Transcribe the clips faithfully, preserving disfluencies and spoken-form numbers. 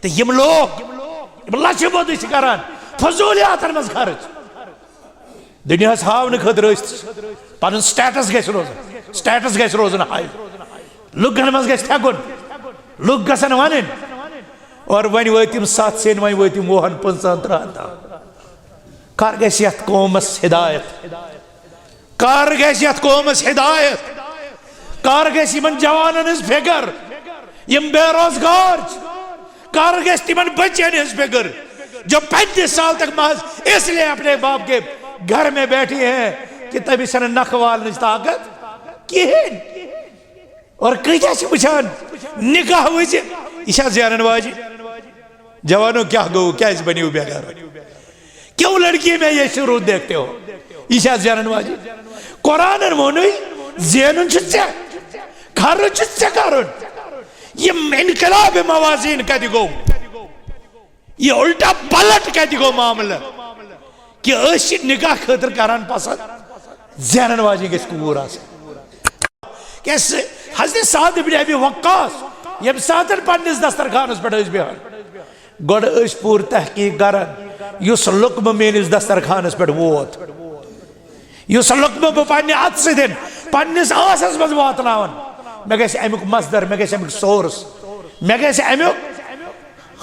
تہٕ یِم لوٗکھ، یِم لَچھِ بوٚدُے چھِ کران فضوٗلیاتَن منٛز خرٕچ، دُنیاہَس ہاونہٕ خٲطرٕ ٲسۍ پَنُن سٹیٹس گژھِ روزُن، سٹیٹس گژھِ روزُن ہاے، لُکَن منٛز گژھِ پھٮ۪کُن، لُکھ گژھن وَنٕنۍ۔ اور وۄنۍ وٲتۍ یِم ستھ سِنۍ، وۄنۍ وٲتۍ یِم وُہَن، پٕنٛژٕہَن، تٕرٛہَن تام۔ کر گژھِ یَتھ قومَس ہدایت؟ کر گژھِ یَتھ قومَس ہدایت؟ کر گژھِ یِمَن جوانَن ہٕنٛز فکر، یِم بے روزگار چھِ؟ کر گژھِ تِمَن بَچَن ہٕنٛز فکر، جو پینتیس سال تک محض اس لیے اپنے باپ کے گھر میں بیٹھے ہیں کہ تٔمِس چھَنہٕ نَکھٕ والنٕچ طاقت کِہیٖنۍ؟ اور کۭتیٛاہ چھِ وٕچھان نکاح وِزِ، یہِ چھا زینَن واجہِ؟ جوانو، کیٛاہ گوٚو؟ کیٛازِ بٔنِو بے گھر؟ کیوں لڑکی میں یہ شروع دیکھتے ہو؟ یہِ چھا زینَن واجہِ؟ قرآنَن ووٚنُے، زینُن چھُ ژےٚ، خرٕچ چھُ ژےٚ کَرُن۔ یہِ انقلاب موازین کَتہِ گوٚو؟ یہِ الٹا پلٹ کَتہِ گوٚو معاملہٕ؟ کہ أسۍ چھِ نکاح خٲطرٕ کران پسند، زینن واجِنۍ گژھِ کوٗر آسٕنۍ۔ کیٛازِ حضرت سعد ابن ابی وقاص ییٚمہِ ساتہٕ پننِس دسترخانس پٮ۪ٹھ ٲسۍ بیٚہوان، گۄڈٕ ٲسۍ پوٗرٕ تحقیق کران، یُس لقمہٕ میٲنِس دسترخانس پٮ۪ٹھ ووت، یُس لقمہٕ بہٕ پننہِ اتھٕ سۭتۍ پننِس ٲسس منٛز واتناوان، مےٚ گژھِ امیُک مصدر، مےٚ گژھِ امیُک سورس، مےٚ گژھِ امیُک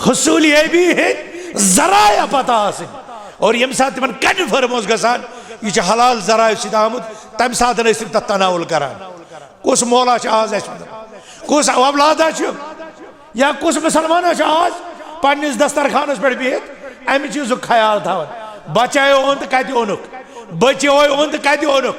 حصولیابی ہٕنٛدۍ ذرایع پتہ آسٕنۍ۔ اور ییٚمہِ ساتہٕ تِمن کنفرم اوس گژھان، یہِ چھُ حلال ذرایع سۭتۍ آمُت، تَمہِ ساتہٕ ٲسۍ تِم تَتھ تناول کران۔ کُس مولا چھُ آز اَسہِ منٛز؟ کُس اولادہ چھُ؟ یا کُس مسلمانہ چھُ آز پننِس دسترخانس پٮ۪ٹھ بِہِتھ اَمہِ چیٖزُک خیال تھاوان؟ بچایو اوٚن تہٕ کَتہِ اوٚنُکھ؟ بچیوے اوٚن تہٕ کَتہِ اوٚنُکھ؟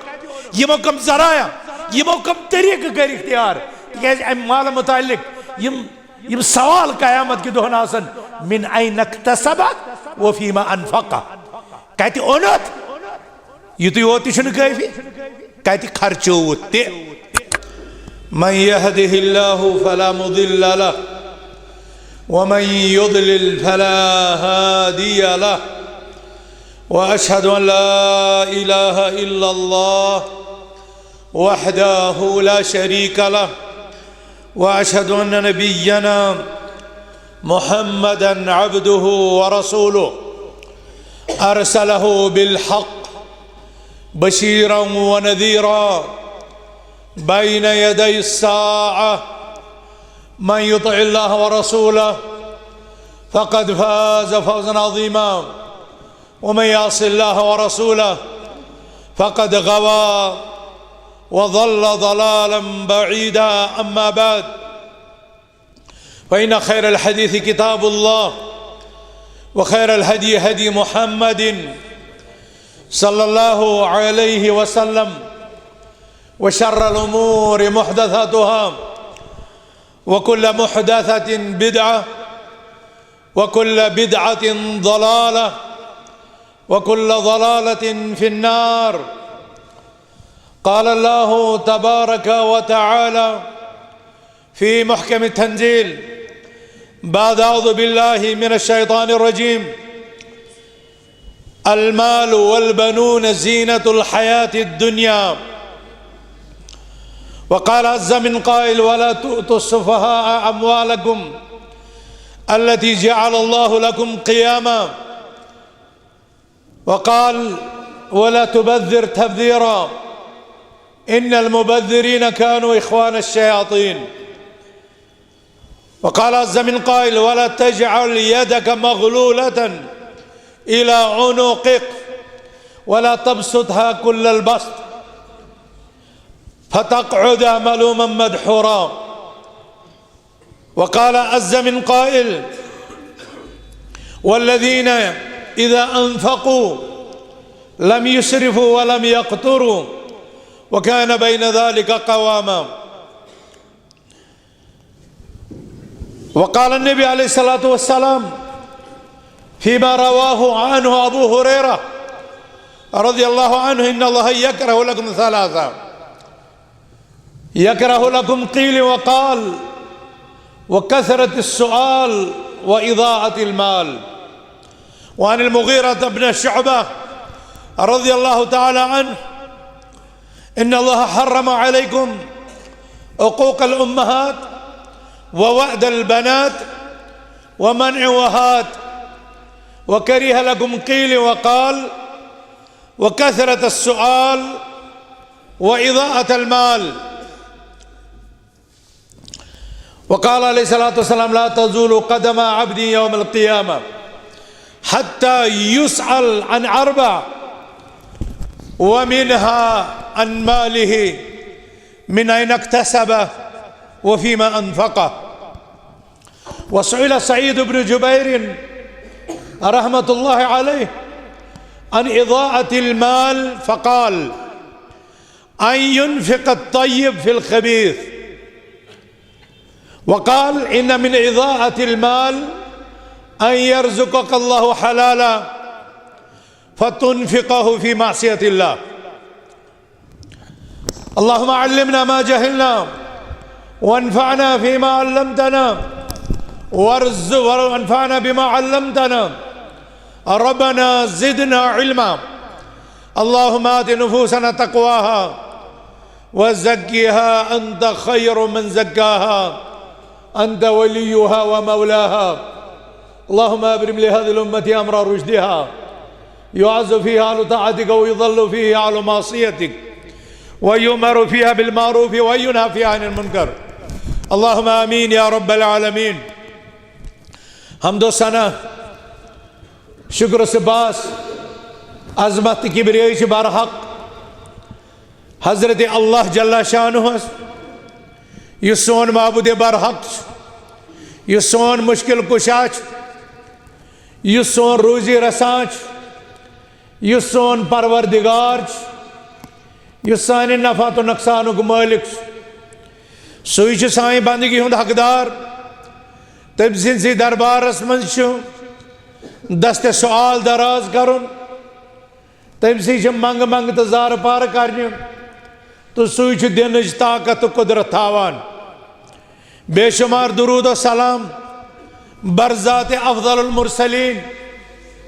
یِمو کم ذرایع، یِمو کم طریقہٕ کٔرۍ اختیار؟ تِکیٛازِ اَمہِ مالہٕ متعلق یِم یِم سوال قیامت کہِ دۄہن آسن، من این اکتسب و فیما انفق، کتہِ اوٚنُتھ؟ یُتُے یوت تہِ چھُنہٕ کٲفی، کتہِ خرچووُتھ تہِ۔ من يهده الله فلا مضل له، ومن يضلل فلا هادي له، وأشهد أن لا إله إلا الله وحده لا شريك له، وأشهد أن نبينا محمدا عبده ورسوله، أرسله بالحق بشيرا ونذيرا بين يدي الساعة. من يطع الله ورسوله فقد فاز فوزا عظيما، ومن يعص الله ورسوله فقد غوى وضل ضلالا بعيدا. أما بعد، فإن خير الحديث كتاب الله، وخير الهدي هدي محمد صلى الله عليه وسلم، وشر الأمور محدثاتها، وكل محدثة بدعة، وكل بدعة ضلالة، وكل ضلالة في النار. قال الله تبارك وتعالى في محكم التنزيل بعد أعوذ بالله من الشيطان الرجيم: المال والبنون زينة الحياة الدنيا. وقال عز من قائل: ولا تؤتوا السفهاء أموالكم التي جعل الله لكم قياما. وقال: ولا تبذر تبذيرا، إن المبذرين كانوا إخوان الشياطين. وقال عز من قائل: ولا تجعل يدك مغلولة إلى عنقك ولا تبسطها كل البسط فتقعد ملوما مدحورا. وقال عز من قائل: والذين إذا أنفقوا لم يسرفوا ولم يقتروا وكان بين ذلك قواما. وقال النبي عليه الصلاة والسلام فيما رواه عنه أبو هريرة رضي الله عنه: إن الله يكره لكم ثلاثة، يكره لكم قيل وقال، وكثرة السؤال، وإضاعة المال. وعن المغيرة بن شعبة رضي الله تعالى عنه: إن الله حرم عليكم عقوق الأمهات ووأد البنات ومنع وهات، وكره لكم قيل وقال، وكثرة السؤال، وإضاعة المال. وقال عليه الصلاة والسلام: لا تزول قدما عبد يوم القيامة حتى يسأل عن أربع، ومنها عن ماله من أين اكتسبه وفيما أنفقه. وسئل سعيد بن جبير رحمة الله عليه عن إضاعة المال فقال: أن ينفق الطيب في الخبيث. وقال: إن من إضاعة المال أن يرزقك الله حلالا فتنفقه في معصية الله. اللهم علمنا ما جهلنا، وانفعنا فيما علمتنا، وارز-، وانفعنا بما علمتنا. ربنا زدنا علما. اللهم آت نفوسنا تقواها، وزكها أنت خير من زكاها، أنت وليها ومولاها. اللهم أبرم لهذه الأمة أمر رشدها، يعز فيها أهل طاعتك ويذل فيها أهل معصيتك، ويؤمر فيها بالمعروف وينهى فيها عن المنكر. اللهم آمين يا رب العالمين. حمد و ثنا، شکر و سپاس، عظمت تہٕ کبریٲیی چھِ برحق حضرت اللہ جل شانہس، یُس سون معبود برحق چھُ، یُس سون مشکل کشا چھُ، یُس سون روزی رسان چھُ، یُس سون پروردگار چھُ، یُس سانہِ نفع تہٕ نۄقصانُک مٲلِک چھُ۔ سُے چھُ سانہِ بندگی ہُنٛد حقدار۔ تٔمۍ سٕنٛدسٕے دربارس منٛز چھُ دستِ سوال دراز کرُن۔ تٔمۍ سٕے چھِ منٛگہٕ منٛگہٕ تہٕ زارٕ پارٕ کرنہِ، تہٕ سُے چھُ دِنٕچ طاقت تہٕ قدرت تھاوان۔ بے شمار درود و سلام بر ذات افضل المرسلین،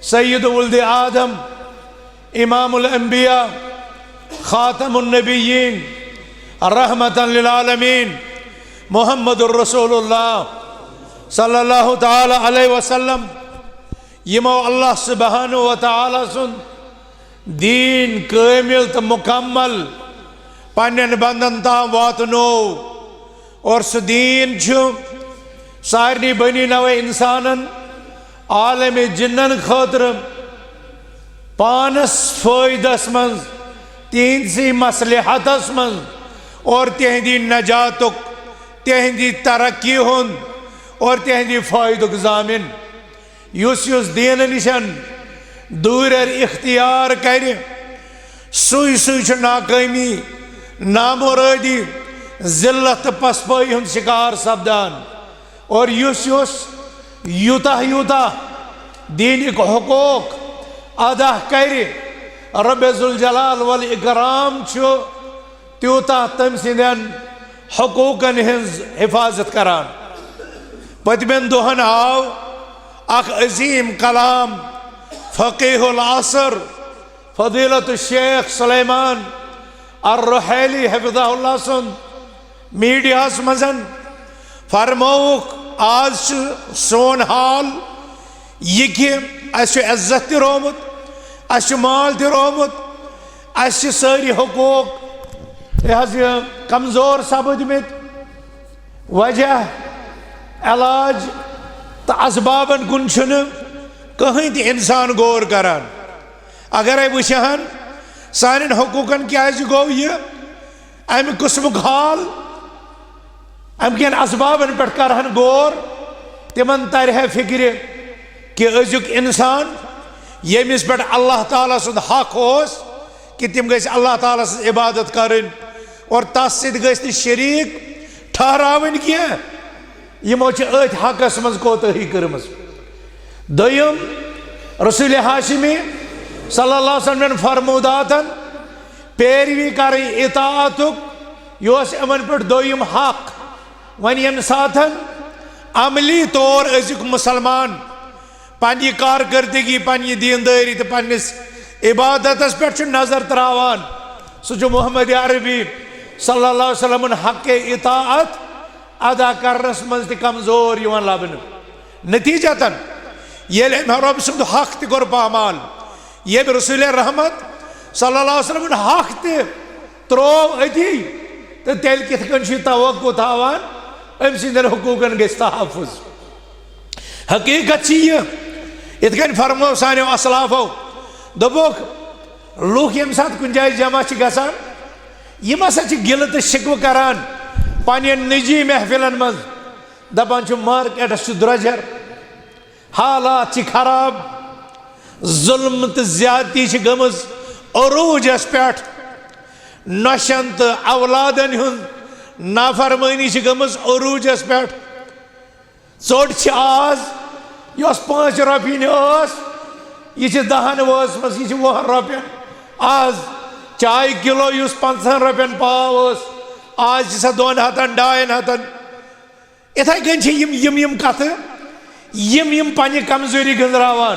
سید ولد آدم، امام الانبیاء، خاتم النبیین، رحمتا للعالمین، محمد الرسول اللہ صلی اللہ تعالی علیہ وسلم، یمو اللہ سبحانہ و تعالی سُنٛد دیٖن کٲمِل تہٕ مُکمل پننٮ۪ن بندن تام واتنوو۔ اور سُہ دیٖن چھُ سارنٕے بنی نوع انسانن، عالم جنن خٲطرٕ پانس فٲیدس منٛز، تِہنٛدسٕے مصلحتس منٛز اور تِہنٛدِ نجاتُک، تِہنٛدِ ترقی ہُنٛد اور تِہنٛدِ فٲیدُک ضامن۔ یُس یُس دیٖنہٕ نِشن دوٗرٮ۪ر اختیار کرِ، سُے سُے چھُ ناکٲمی، نامرٲدی، ذلت تہٕ پسپٲیی ہُنٛد شکار سپدان۔ اور یُس یُس یوٗتاہ یوٗتاہ دیٖنٕکۍ حقوق ادا کرِ، رب ذوالجلال والاکرام چھُ تیوٗتاہ تٔمۍ سٕنٛدٮ۪ن حقوٗقن ہٕنٛز حفاظت کران۔ پٔتمٮ۪ن دۄہن آو اکھ عظیٖم کلام فقیہ العصر فضیلت الشیخ سلیمان الرحیلی حفظہ اللہ سُنٛد میٖڈیاہس منٛز۔ فرمووُکھ، آز چھُ سون حال یہِ کہِ اَسہِ چھُ عزت تہِ رومُت، اَسہِ چھُ مال تہِ رومُت، اَسہِ چھِ سٲری حقوق، یہِ حظ یہِ کمزور سپٕدمٕتۍ۔ وجہ، علاج تہٕ اسبابن کُن چھُنہٕ کٕہٕنۍ تہِ انسان غور کران۔ اگرے وٕچھہن سانٮ۪ن حقوٗقن کیازِ گوٚو یہِ، امہِ قٕسمُک حال، امہِ کٮ۪ن اسبابن پٮ۪ٹھ کرہن غور، تِمن ترِ ہے فکرِ کہِ أزیُک انسان، ییٚمِس پٮ۪ٹھ اللہ تعالیٰ سُنٛد حق اوس کہِ تِم گٔژھۍ اللہ تعالیٰ سٕنٛز عبادت کرٕنۍ اور تس سۭتۍ گٔژھۍ نہٕ شریٖک ٹھہراوٕنۍ کینٛہہ، یِمو چھِ أتھۍ حقس منٛز کوتٲہی کٔرمٕژ۔ دوٚیِم، رسول ہاشمی صلی اللہ علیہ وسلم فرموداتن پیروی کرٕنۍ، اطاعتُک، یہِ اوس یِمن پٮ۪ٹھ دوٚیِم حق۔ وۄنۍ ییٚمہِ ساتن عملی طور أزیُک مُسلمان پننہِ کارکردگی، پننہِ دیندٲری تہٕ پننِس عبادتس پٮ۪ٹھ چھُ نظر تراوان، سُہ چھُ محمد عربی صلی اللہ علیہ وسلمن حق اطاعت ادا کرنس منٛز تہِ کمزور یِوان لبنہٕ۔ نتیجتاً، ییٚلہِ أمۍ رۄب سُنٛد حق تہِ کوٚر پامال، ییٚمۍ رسول رحمت صلی اللہ علیہ وسلم حق تہِ ترٛوو أتی، تہٕ تیٚلہِ کِتھ کٔنۍ چھُ یہِ توقع تھاوان أمۍ سٕنٛدٮ۪ن حقوٗقن گژھِ تحفظ؟ حقیٖقت چھِ یہِ، یِتھ کٔنۍ فرموو سانیو اسلافو، دوٚپُکھ، لوٗکھ ییٚمہِ ساتہٕ کُنہِ جایہِ جمع چھِ گژھان، یِم ہسا چھِ گِلہٕ تہٕ شِکوٕ کران پننٮ۪ن نجی محفلن منٛز، دپان چھِ مارکیٹس چھُ درٛۄجر، حالات چھِ خراب، ظلم تہٕ زیادتی چھِ گٔمٕژ عروٗجس پٮ۪ٹھ، نۄشن تہٕ اولادن ہُنٛد نافرمٲنی چھِ گٔمٕژ عروٗجس پٮ۪ٹھ۔ ژوٚٹ چھِ آز، یۄس پانٛژِ رۄپیہِ ٲس، یہِ چھِ دَہَن وٲژمٕژ، یہِ چھِ وُہَن رۄپیَن۔ آز چایہِ کِلو یُس پنٛژاہَن رۄپیَن پاو اوس، آز چھِ سۄ دۄن ہَتَن، ڈاین ہَتَن۔ یِتھَے کٔنۍ چھِ یِم، یِم، یِم کَتھٕ، یِم، یِم پنٛنہِ کمزوٗری گٔنٛزراوان۔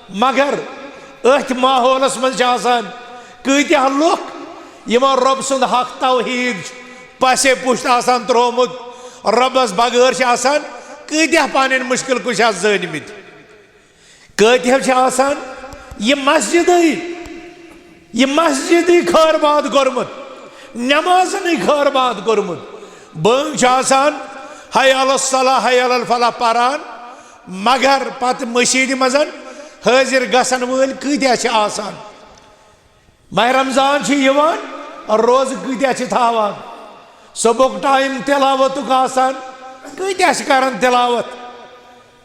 مگر أتھۍ ماحولس منٛز چھِ آسان کۭتیاہ لُکھ یِمو رۄب سُنٛد حق توحیٖد چھُ پسے پُشت آسان ترٛوومُت، رۄبس بغٲر چھِ آسان کۭتیاہ پنٕنۍ مُشکل کُشا زٲنۍمٕتۍ۔ کۭتیاہ چھِ آسان یہِ مسجدٕے، یہِ مسجدٕے خٲر باد کوٚرمُت، نمازنٕے خٲر باد کوٚرمُت۔ بٲنگ چھِ آسان حی علی الصلاح، حی علی الفلاح پران، مگر پتہٕ مٔشیٖدِ منٛز حٲضِر گژھن وٲلۍ کۭتیاہ چھِ آسان؟ ماہِ رمضان چھُ یِوان، روزٕ کۭتیاہ چھِ تھاوان؟ صبحُک ٹایم تلاوتُک آسان، کۭتیاہ چھِ کران تلاوت؟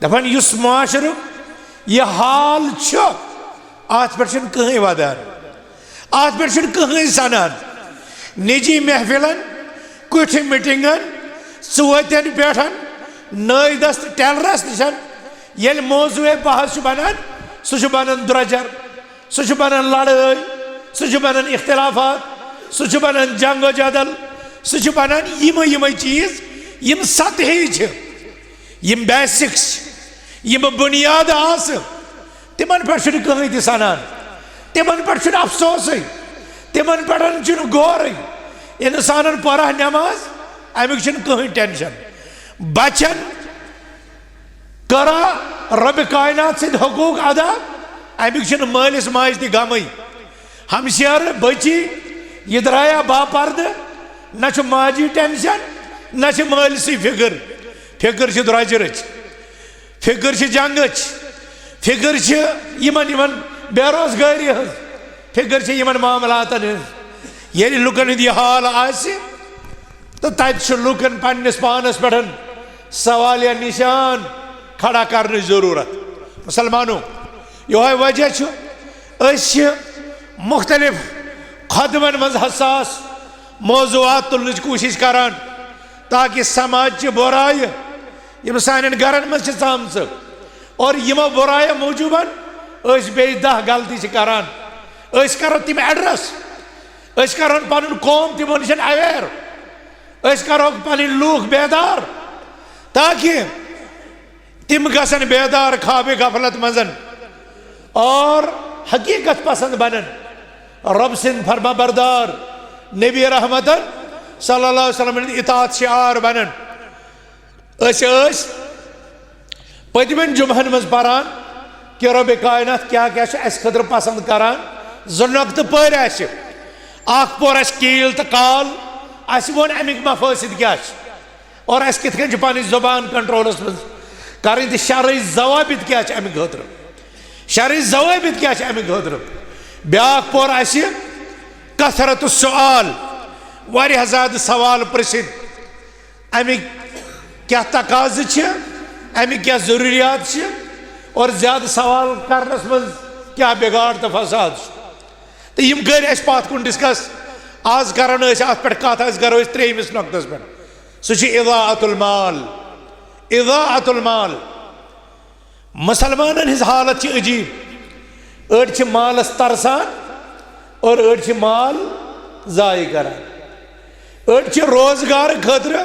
دپان، یُس معاشرُک یہِ حال چھُ، اتھ پٮ۪ٹھ چھُنہٕ کٕہٕنۍ ودان، اتھ پٮ۪ٹھ چھُنہٕ کٕہٕنۍ سنان۔ نجی محفلن، کُٹھِ میٹنگن، ژوتٮ۪ن پٮ۪ٹھ، نٲوۍ دست ٹیلرس نِش ییٚلہِ موضوع بحث چھُ بنان، سُہ چھُ بنان درٛۄجر، سُہ چھُ بنان لڑٲے، سُہ چھُ بنان اختلافات، سُہ چھُ بنان جنگ و جدل، سُہ چھُ بنان یِمے یِمے چیٖز، یِم سطحی چھِ، یِم بیسکس چھِ، یِم بُنیاد آسہٕ، تِمن پٮ۪ٹھ چھُنہٕ کٕہٕنۍ تہِ سنان، تِمن پٮ۪ٹھ چھُنہٕ افسوسٕے، تِمن پٮ۪ٹھ چھُنہٕ غورٕے۔ انسانن پرہ نماز، امیُک چھُنہٕ کٕہٕنۍ ٹینشن۔ بچن کرا رۄبِ کائنات سٕنٛدۍ حقوٗق ادا، امیُک چھُنہٕ مٲلِس ماجہِ تہِ غمٕے۔ ہمشیرٕ بچی، یہِ درٛایا باپردٕ، نہ چھُ ماجہِ ٹینشن، نہ چھِ مٲلسٕے فکر۔ فکر چھِ درٛۄجرٕچ، فکر چھِ جنگٕچ، فکر چھِ یِمن، یِمن بے روزگٲری ہٕنٛز، فکر چھِ یِمن معاملاتن ہٕنٛز۔ ییٚلہِ لُکن ہُنٛد یہِ حال آسہِ، تہٕ تتہِ چھُ لوٗکن پننِس پانس پٮ۪ٹھ سوالیہ نشان کھڑا کرنٕچ ضروٗرت۔ مسلمانو، یِہوٚے وجہ چھُ، أسۍ چھِ مُختلف خۄطبن منٛز حساس موضوعات تُلنٕچ کوٗشِش کران، تاکہ سماج چہِ بُرایہِ، یِم سانٮ۪ن گرن منٛز چھِ ژامژٕ، اور یِمو بُرایو موٗجوٗبن أسۍ بیٚیہِ دَہ غلطی چھِ کران، أسۍ کرو تِم ایڈریس۔ أسۍ کرون پنُن قوم تِمو نِش اویئر، أسۍ کرو پنٕنۍ لوٗکھ بیدار، تاکہ تِم گژھن بیدار خواب غفلت منٛز اور حقیقت پسند بنن، رۄب سٕنٛدۍ فرما بردار، نبی رحمتن صلی اللہ علیہ وسلم ہٕنٛدۍ اطاعت شعار بنن۔ أسۍ ٲسۍ پٔتمٮ۪ن جمعن منٛز پران کہِ رۄبِ کائنات کیٛاہ کیٛاہ چھُ اَسہِ خٲطرٕ پسند کران۔ زٕ نۄقطہٕ پٔرۍ اَسہِ، اکھ پوٚر اَسہِ کیٖل تہٕ کال، اَسہِ ووٚن اَمِکۍ مفٲسِد کیٛاہ چھِ اور اَسہِ کِتھ کٔنۍ چھِ پنٕنۍ زبان کنٹرولس منٛز کرٕنۍ تہٕ شرعی ضوابط کیٛاہ چھِ اَمہِ خٲطرٕ، شرعی ضوابط کیٛاہ چھِ اَمہِ خٲطرٕ۔ بیٛاکھ پوٚر اَسہِ کثرت السؤال، واریاہ زیادٕ سوال پرژھِنۍ۔ اَمِکۍ کیٛاہ تقاضہٕ چھِ، اَمِکۍ کیٛاہ ضروٗریات چھِ، اور زیادٕ سوال کرنَس منٛز کیٛاہ بِگاڑ تہٕ فساد چھُ۔ تہٕ یِم کٔرۍ اَسہِ پَتھ کُن ڈسکس۔ آز کرو نہٕ أسۍ اَتھ پٮ۪ٹھ کَتھ، أسۍ کرو أسۍ ترٛیٚیِمِس نۄقطَس پٮ۪ٹھ۔ سُہ چھُ اضاعت المال۔ اضاعت المال۔ مسلمانن ہٕنٛز حالت چھِ عجیب۔ أڑۍ چھِ مالس ترسان اور أڑۍ چھِ مال ضایع کران۔ أڑۍ چھِ روزگار خٲطرٕ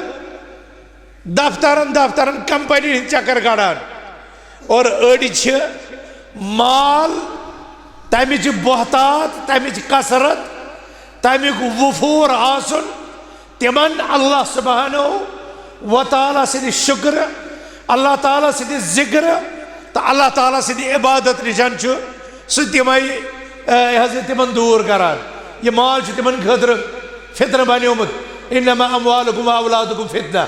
دفترن دفترن، کمپنی ہٕنٛدۍ چکر کڑان اور أڑۍ چھِ مال، تمِچ بہتات، تمِچ کثرت، تمیُک وفور آسُن، تِمن اللہ سبحانہ و تعالیٰ سٕنٛدِ شُکرٕ اللہ تعالیٰ سٕنٛدِ ذِکرٕ تہٕ اللہ تعالیٰ سٕنٛدِ عبادت نِش چھُ سُہ تِمَے، اے، یہِ حظ یہِ تِمَن دوٗر کران۔ یہِ مال چھُ تِمَن خٲطرٕ فتنہٕ بنیومُت۔ "انما اموالکم و اولادکم فتنہ"۔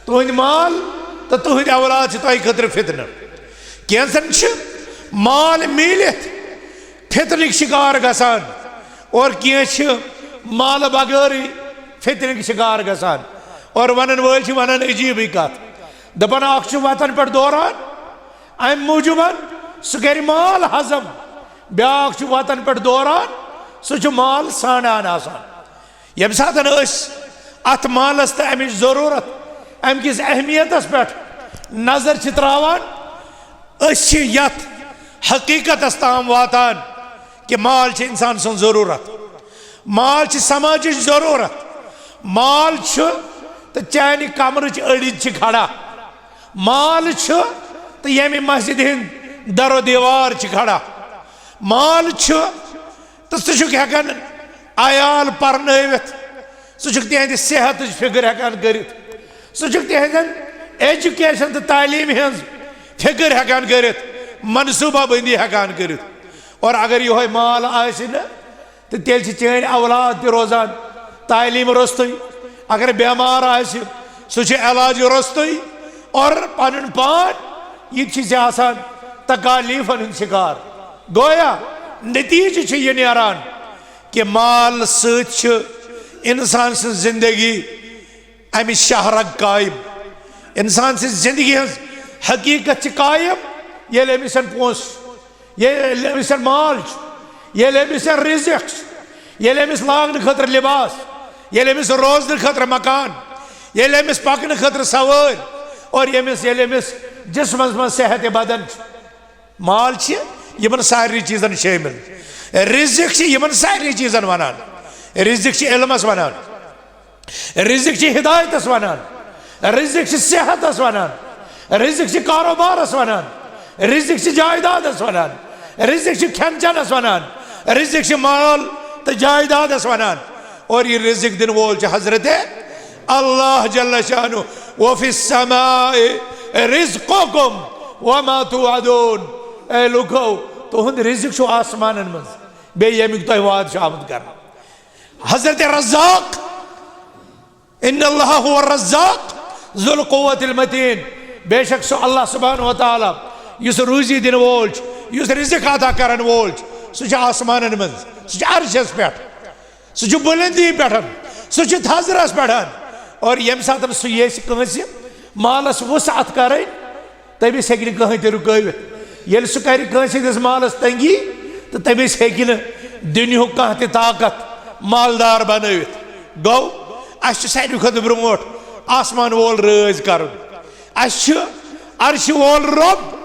تُہٕنٛدۍ مال تہٕ تُہٕنٛدۍ اولاد چھِ تۄہہِ خٲطرٕ فتنہٕ۔ کینٛژن چھِ مال میٖلِتھ فتنٕکۍ شکار گژھان، اور کینٛہہ چھِ مالہٕ بغٲرٕے فتنٕکۍ شکار گژھان۔ اور ونن وٲلۍ چھِ ونان عجیٖبٕے کتھ، دپان اکھ چھُ وتن پٮ۪ٹھ دوران، امہِ موٗجوٗبن سُہ کرِ مال ہضم، بیاکھ چھُ وتن پٮ۪ٹھ دوران، سُہ چھُ مال سانڈان آسان۔ ییٚمہِ ساتہٕ أسۍ اتھ مالس تہٕ امِچ ضروٗرت، امہِ کِس اہمیتس پٮ۪ٹھ نظر چھِ تراوان، أسۍ چھِ یتھ حقیقتس تام واتان کہِ مال چھِ انسان سٕنٛز ضروٗرت، مال چھِ سماجٕچ ضروٗرت، مال چھُ تہٕ چانہِ کمرٕچ أڑِج چھِ کھڑا، مال چھُ تہٕ ییٚمہِ مسجدِ ہٕنٛدۍ در و دیوار چھِ کھڑا، مال چھُ تہٕ ژٕ چھُکھ ہٮ۪کان عیال پرنٲوِتھ، ژٕ چھُکھ تِہنٛدِ صحتٕچ فکر ہٮ۪کان کٔرِتھ، ژٕ چھُکھ تِہنٛدٮ۪ن ایجوکیشن تہٕ تعلیٖم ہٕنٛز فکر ہٮ۪کان کٔرِتھ، منصوٗبہ بندی ہٮ۪کان کٔرِتھ۔ اور اگر یِہوٚے مال آسہِ نہٕ، تہٕ تیٚلہِ چھِ چٲنۍ اولاد تہِ روزان تعلیٖم روٚستُے۔ اگر بٮ۪مار آسہِ، سُہ چھُ علاج روٚستُے۔ اور پنُن پان، یہِ تہِ چھِ ژےٚ آسان تکالیٖفن ہُنٛد شکار۔ گویا نتیٖجہٕ چھُ یہِ نیران کہِ مال سۭتۍ چھُ انسان سٕنٛز زندگی، امِچ شاہ رگ قٲیِم۔ انسان سٕنٛز زندگی ہٕنٛز حقیقت چھِ قٲیِم، ییٚلہِ أمِس پونٛسہٕ، ییٚلہِ أمِس مال چھُ، ییٚلہِ أمِس رزق چھُ، ییٚلہِ أمِس لاگنہٕ خٲطرٕ لباس، ییٚلہِ أمِس روزنہٕ خٲطرٕ مکان، ییٚلہِ أمِس پکنہٕ خٲطرٕ سوٲرۍ، اور ییٚمِس، ییٚلہِ أمِس جسمس منٛز صحت بدن چھُ۔ مال چھِ یِمن سارنٕے چیٖزن شٲمِل۔ رزق چھِ یِمن سارنٕے چیٖزن ونان۔ رزق چھِ علمس ونان۔ رزق چھِ ہدایتس ونان۔ رزق چھِ صحتس ونان۔ رزق چھِ کاروبارس ونان۔ رزق چھِ جائیدادس ونان۔ رزق چھِ کھٮ۪ن چٮ۪نس ونان۔ رزق چھِ مال تہٕ جائیدادس ونان۔ اور یہِ رزق دِنہٕ وول چھُ حضرت اللہ جل شانہ۔ "وفی السماء رزقکم وما توعدون"۔ اے لوٗکو، تُہُنٛد رزق چھُ آسمانن منٛز، بیٚیہِ ییٚمیُک تۄہہِ وعدٕ چھُ آمُت کرنہٕ۔ حضرت رزاق، "ان اللہ هو الرزاق ذو القوۃ المتین"، بے شک سُہ اللہ سبحانہ و تعالیٰ یُس روزی دِنہٕ وول چھُ، یُس رزق عطا کرن وول چھُ، سُہ چھُ آسمانن منٛز، سُہ چھُ عرشس پٮ۪ٹھ، سُہ چھُ بلندی پٮ۪ٹھ، سُہ چھُ تھزرس پٮ۪ٹھ۔ اور ییٚمہِ ساتہٕ سُہ یژھِ کٲنٛسہِ مالس وسعت کرٕنۍ، تٔمِس ہیٚکہِ نہٕ کٕہٕنۍ تہِ رُکٲوِتھ۔ ییٚلہِ سُہ کرِ کٲنٛسہِ ہٕنٛدِس مالس تنگی، تہٕ تٔمِس ہیٚکہِ نہٕ دُنیہُک کانٛہہ تہِ طاقت مالدار بنٲوِتھ۔ گوٚو، اسہِ چھُ ساروی کھۄتہٕ برونٛٹھ آسمان وول رٲضۍ کرُن۔ اسہِ چھُ عرشہِ وول رۄب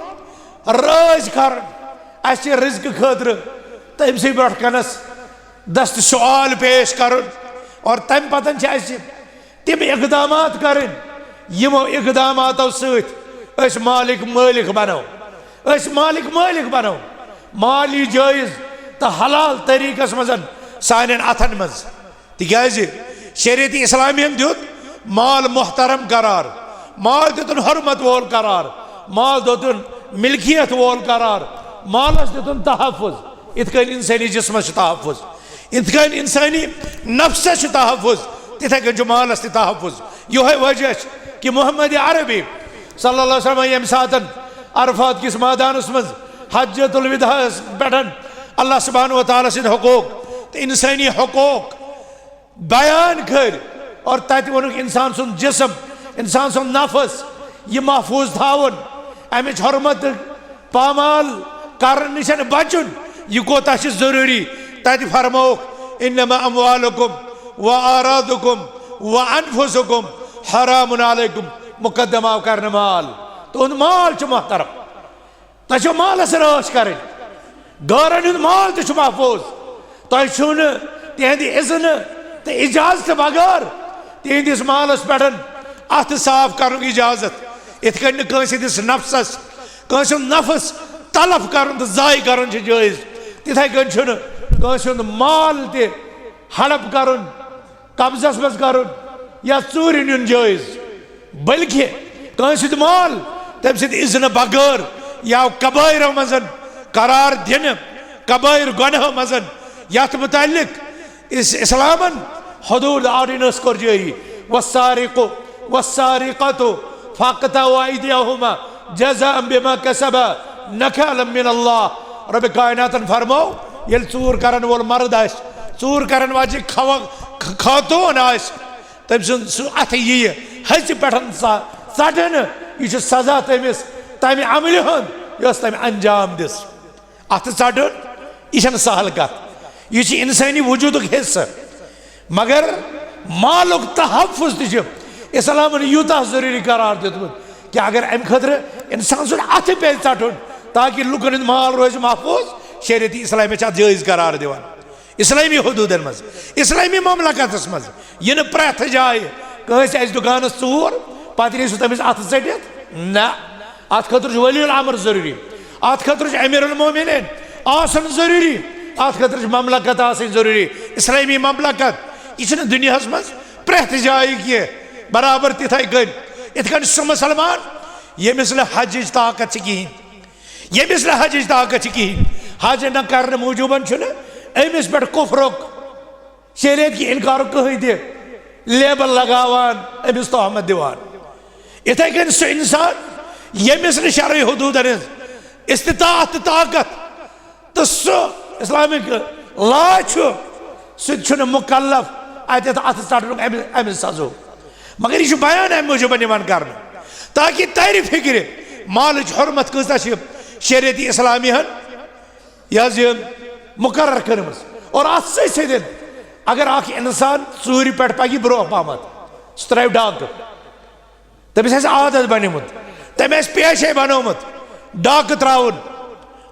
رٲضۍ کرُن۔ اسہِ چھِ رزقہٕ خٲطرٕ تٔمۍ سٕے برونٛٹھ کنس دست شعال پیش کرُن۔ اور تمہِ پتن چھِ اسہِ تِم اقدامات کرٕنۍ، یِمو اقداماتو سۭتۍ أسۍ مالک مٲلک بنو۔ أسۍ مالک مٲلک بنو۔ مال یی جٲیز تہٕ حلال طریقس منٛز سانٮ۪ن اتھن منٛز۔ تِکیازِ شریعت اسلامی ہن دیُت مال محترم قرار، مال دیُتُن حرمت وول قرار، مال دیُتُن ملکیت وول قرار، مالس دیُتُن تحفظ۔ یِتھ کٔنۍ انسٲنی جسمس چھُ تحفظ، یِتھ کٔنۍ انسٲنی نفسس چھُ تحفظ، تِتھے کٔنۍ چھُ مالس تہِ تحفظ۔ یِہوٚے وجہ چھُ کہِ محمد عربی صلی اللہ علیہ وسلم ییٚمہِ ساتن عرفات کِس مٲدانس منٛز حجۃ الوداعس پٮ۪ٹھ اللہ سبحانہ و تعالیٰ سٕنٛدۍ حقوق تہٕ انسٲنی حقوق بیان کٔرۍ اور تتہِ ووٚنُکھ، انسان سُنٛد جسم، انسان سُنٛد نفس، یہِ محفوظ تھاوُن، امِچ حرمت پامال کرنہٕ نِش بچُن، یہِ کوتاہ چھُ ضروٗری۔ تتہِ فرمووُکھ، "انما اموالکم و اعراضکم و انفسکم حرام علیکم"، مقدم آو کرنہٕ مال۔ تُہُنٛد مال چھُ محترم، تۄہہِ چھو مالس رٲچھ کرٕنۍ۔ غٲرن ہُنٛد مال تہِ چھُ محفوظ۔ تۄہہِ چھُو نہٕ تِہنٛدِ اذنہٕ تہٕ اجازتہٕ بغٲر تِہنٛدِس مالس پٮ۪ٹھ اتھٕ صاف کرنُک اجازت۔ یِتھ کٔنۍ نہٕ کٲنٛسہِ ہٕنٛدِس نفسس، کٲنٛسہِ ہُنٛد نفس تلف کرُن تہٕ ضایع کرُن چھُ جٲیز، تِتھے کٔنۍ چھُنہٕ کٲنٛسہِ ہُنٛد مال تہِ ہڑپ کرُن، قبضس منٛز کرُن یا ژوٗرِ نیُن جٲیز، بلکہِ کٲنٛسہِ ہُنٛد مال تٔمۍ سٕنٛدِ اذنہٕ بغٲر یہِ آو کبٲیرو منٛز قرار دِنہٕ، کبٲیر گۄناہو منٛز۔ یتھ متعلق اس اسلامن حدود آرڈیننس کوٚر جٲری، والسارق والسارقة فاقطعوا أيديهما جزاء بما كسبا نكالا من الله۔ رب کائناتن فرموو، ییٚلہِ ژوٗر کرن وول مرد آسہِ، ژوٗر کرن واجہِ کھو-، خاتوٗن آسہِ، تٔمۍ سُنٛد سُہ اَتھٕ یِیہِ ہیٚژِ پٮ۪ٹھ ژ-، ژَٹنہٕ۔ یہِ چھُ سزا تٔمِس تَمہِ عملہِ ہُنٛد یۄس تٔمۍ انجام دِژ۔ اَتھٕ ژَٹُن، یہِ چھَنہٕ سہل کَتھ۔ یہِ چھِ اِنسٲنی وجوٗدُک حصہٕ۔ مگر مالُک تحفظ تہِ چھُ اِسلامَن یوٗتاہ ضروٗری قرار دیُتمُت کہِ اگر اَمہِ خٲطرٕ اِنسان سُنٛد اَتھٕ پیٚیہِ ژَٹُن تاکہِ لُکَن ہُنٛد مال روزِ محفوظ، شریعت اِسلامِ چھِ اَتھ جٲیِز قرار دِوان۔ اسلامی حدودن منٛز، اسلامی مملکتس منٛز، یہِ نہٕ پرٛٮ۪تھ جایہِ کٲنٛسہِ آسہِ دُکانس ژوٗر، پتہٕ یی سُہ تٔمِس اَتھٕ ژٔٹِتھ۔ نہ، اَتھ خٲطرٕ چھُ ولی الامر ضروٗری، اَتھ خٲطرٕ چھُ امیر المومنین آسُن ضروٗری، اَتھ خٲطرٕ چھُ مملکت آسٕنۍ ضروٗری، اسلامی مملکت۔ یہِ چھِنہٕ دُنیاہس منٛز پرٛٮ۪تھ جایہِ کینٛہہ برابر تِتھَے کٔنۍ، یِتھ کٔنۍ سُہ مُسلمان ییٚمِس نہٕ حجٕچ طاقت چھِ کِہیٖنۍ۔ ییٚمِس نہٕ حجٕچ طاقت چھِ کِہیٖنۍ، حج نہ کرنہٕ موٗجوٗبن چھُنہٕ أمِس پٮ۪ٹھ کُفرُک، شریعت کہِ انکارُک کٕہٕنۍ تہِ لیبل لگاوان، أمِس تہمت دِوان۔ یِتھَے کٔنۍ سُہ اِنسان ییٚمِس نہٕ شرعی حدوٗدن ہٕنٛز استطاعت تہٕ طاقت تہٕ سُہ اسلامک لا چھُ، سُہ تہِ چھُنہٕ مُکلف اَتٮ۪تھ اَتھٕ ژَٹنُک اَمہِ، اَمہِ سزو۔ مگر یہِ چھُ بیان اَمہِ موٗجوٗبَن یِوان کرنہٕ تاکہِ تَرِ فِکرِ مالٕچ حرمت کۭژاہ چھِ شریعت اسلامی ہن یہِ حظ یہِ مُقرر کٔرمٕژ۔ اور اَتھ سۭتۍ سۭتۍ اگر اکھ اِنسان ژوٗرِ پٮ۪ٹھ پَکہِ برونٛہہ پہمتھ، سُہ ترٛاوِ ڈاکہٕ، تٔمِس آسہِ عادت بنیومُت، تٔمۍ آسہِ پیشے بنومُت ڈاکہٕ ترٛاوُن۔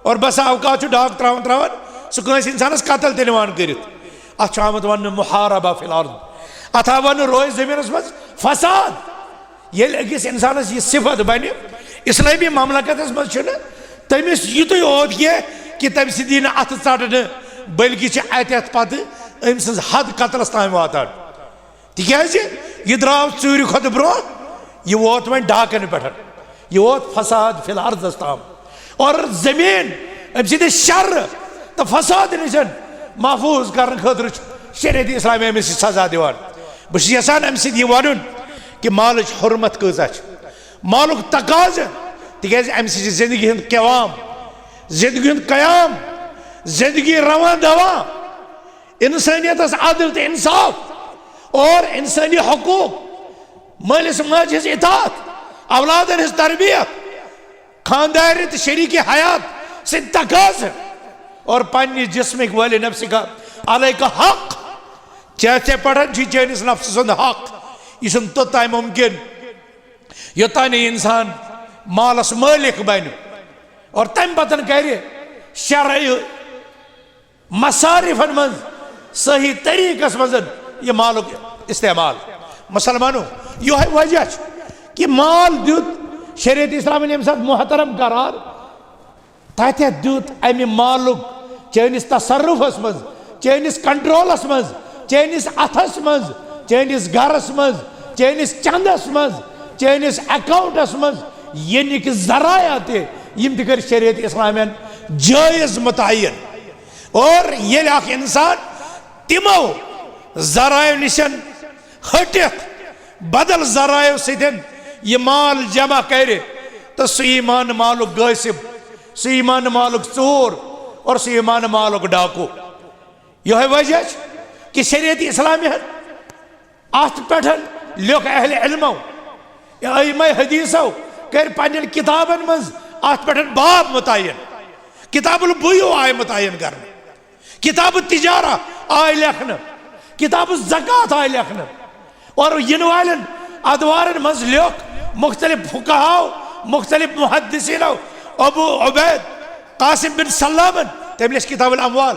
اور بسا اوقات چھُ ڈاکہٕ ترٛاوان ترٛاوان سُہ کٲنٛسہِ اِنسانَس قتل تہِ نِوان کٔرِتھ۔ اَتھ چھُ آمُت وَننہٕ محاربہ فی الارض۔ اَتھ آو وَننہٕ روزِ زٔمیٖنَس منٛز فساد۔ ییٚلہِ أکِس اِنسانَس یہِ صفت بنہِ، اسلٲمی مملکتَس منٛز چھُنہٕ تٔمِس یُتُے یوت کینٛہہ کہِ تٔمۍ سٕنٛدِ یی نہٕ اَتھٕ ژَٹنہٕ، بلکہِ چھِ اَتہِ اَتھ پَتہٕ أمۍ سٕنٛز حد قتلَس تام واتان۔ تِکیٛازِ یہِ درٛاو ژوٗرِ کھۄتہٕ برونٛہہ، یہِ ووت وۄنۍ ڈاکن پٮ۪ٹھ، یہِ ووت فساد فی الارضس تام۔ اور زٔمیٖن أمۍ سٕنٛدِ شر تہٕ فساد نِش محفوٗظ کرنہٕ خٲطرٕ چھُ شریعت اسلام أمِس یہِ سزا دِوان۔ بہٕ چھُس یژھان اَمہِ سۭتۍ یہِ وَنُن کہِ مالٕچ حرمت کۭژاہ چھِ، مالُک تقاضہٕ، تِکیٛازِ اَمہِ سۭتۍ چھِ زندگی ہُنٛد قیام، زندگی ہُنٛد قیام، زندگی رواں دواں۔ انسانیتس عدل تہٕ انصاف اور انسٲنی حقوٗق، مٲلِس ماجہِ ہٕنٛز اطاعت، اولادن ہٕنٛز تربیت، خاندارِ تہٕ شریٖکہِ حیات سٕنٛدۍ تقاضہٕ اور پننہِ جسمٕکۍ وٲلِ نفسہِ کا علیہ کا حق، ژےٚ ژےٚ پٮ۪ٹھ چھُے چٲنِس نفسہٕ سُنٛد حق۔ یہِ چھُنہٕ توٚتام مُمکِن یوٚتام نہٕ انسان مالس مٲلِک بنہِ اور تمہِ پتن کرِ شرعی مصارفن منٛز صحیح طریقس منٛز یہِ مالُک استعمال۔ مسلمانو، یِہوٚے وجہ چھُ کہِ مال دیُت شریعت اسلامن ییٚمہِ ساتہٕ محترم قرار، تتہِ دیُت امہِ مالُک چٲنِس تصرفس منٛز، چٲنِس کنٹرولس منٛز، چٲنِس اتھس منٛز، چٲنِس گرس منٛز، چٲنِس چندس منٛز، چٲنِس اکاؤنٹس منٛز یِنٕکۍ ذرایع تہِ، یِم تہِ کٔرۍ شریعت اسلامن جٲیز متعین۔ اور ییٚلہِ اکھ انسان تِمو ذرایعو نِش ہٹِتھ بدل ذرایعو سۭتۍ یہِ مال جمع کرِ، تہٕ سُہ یی ماننہٕ مالُک غٲصب، سُہ یی ماننہٕ مالُک ژوٗر، اور سُہ یی ماننہٕ مالُک ڈاکوٗ۔ یِہوٚے وجہ چھُ کہِ شریعت اسلامی ہن اتھ پٮ۪ٹھ لیوٚکھ اہل علمو، ائمہ حدیثو کٔرۍ پننٮ۪ن کتابن منٛز اتھ پٮ۪ٹھ باب متعین۔ کتاب البیوع آیہِ متعین کرنہٕ، کتاب التجارہ آیہِ لیکھنہٕ، کتاب الزکوٰۃ آیہِ لیکھنہٕ۔ اور یِنہٕ والٮ۪ن ادوارن منٛز لیوٚکھ مختلف فقہاو، مختلف محدثینو، ابو عبید قاسم بن سلامن، تٔمۍ لیچھ کتاب الاموال۔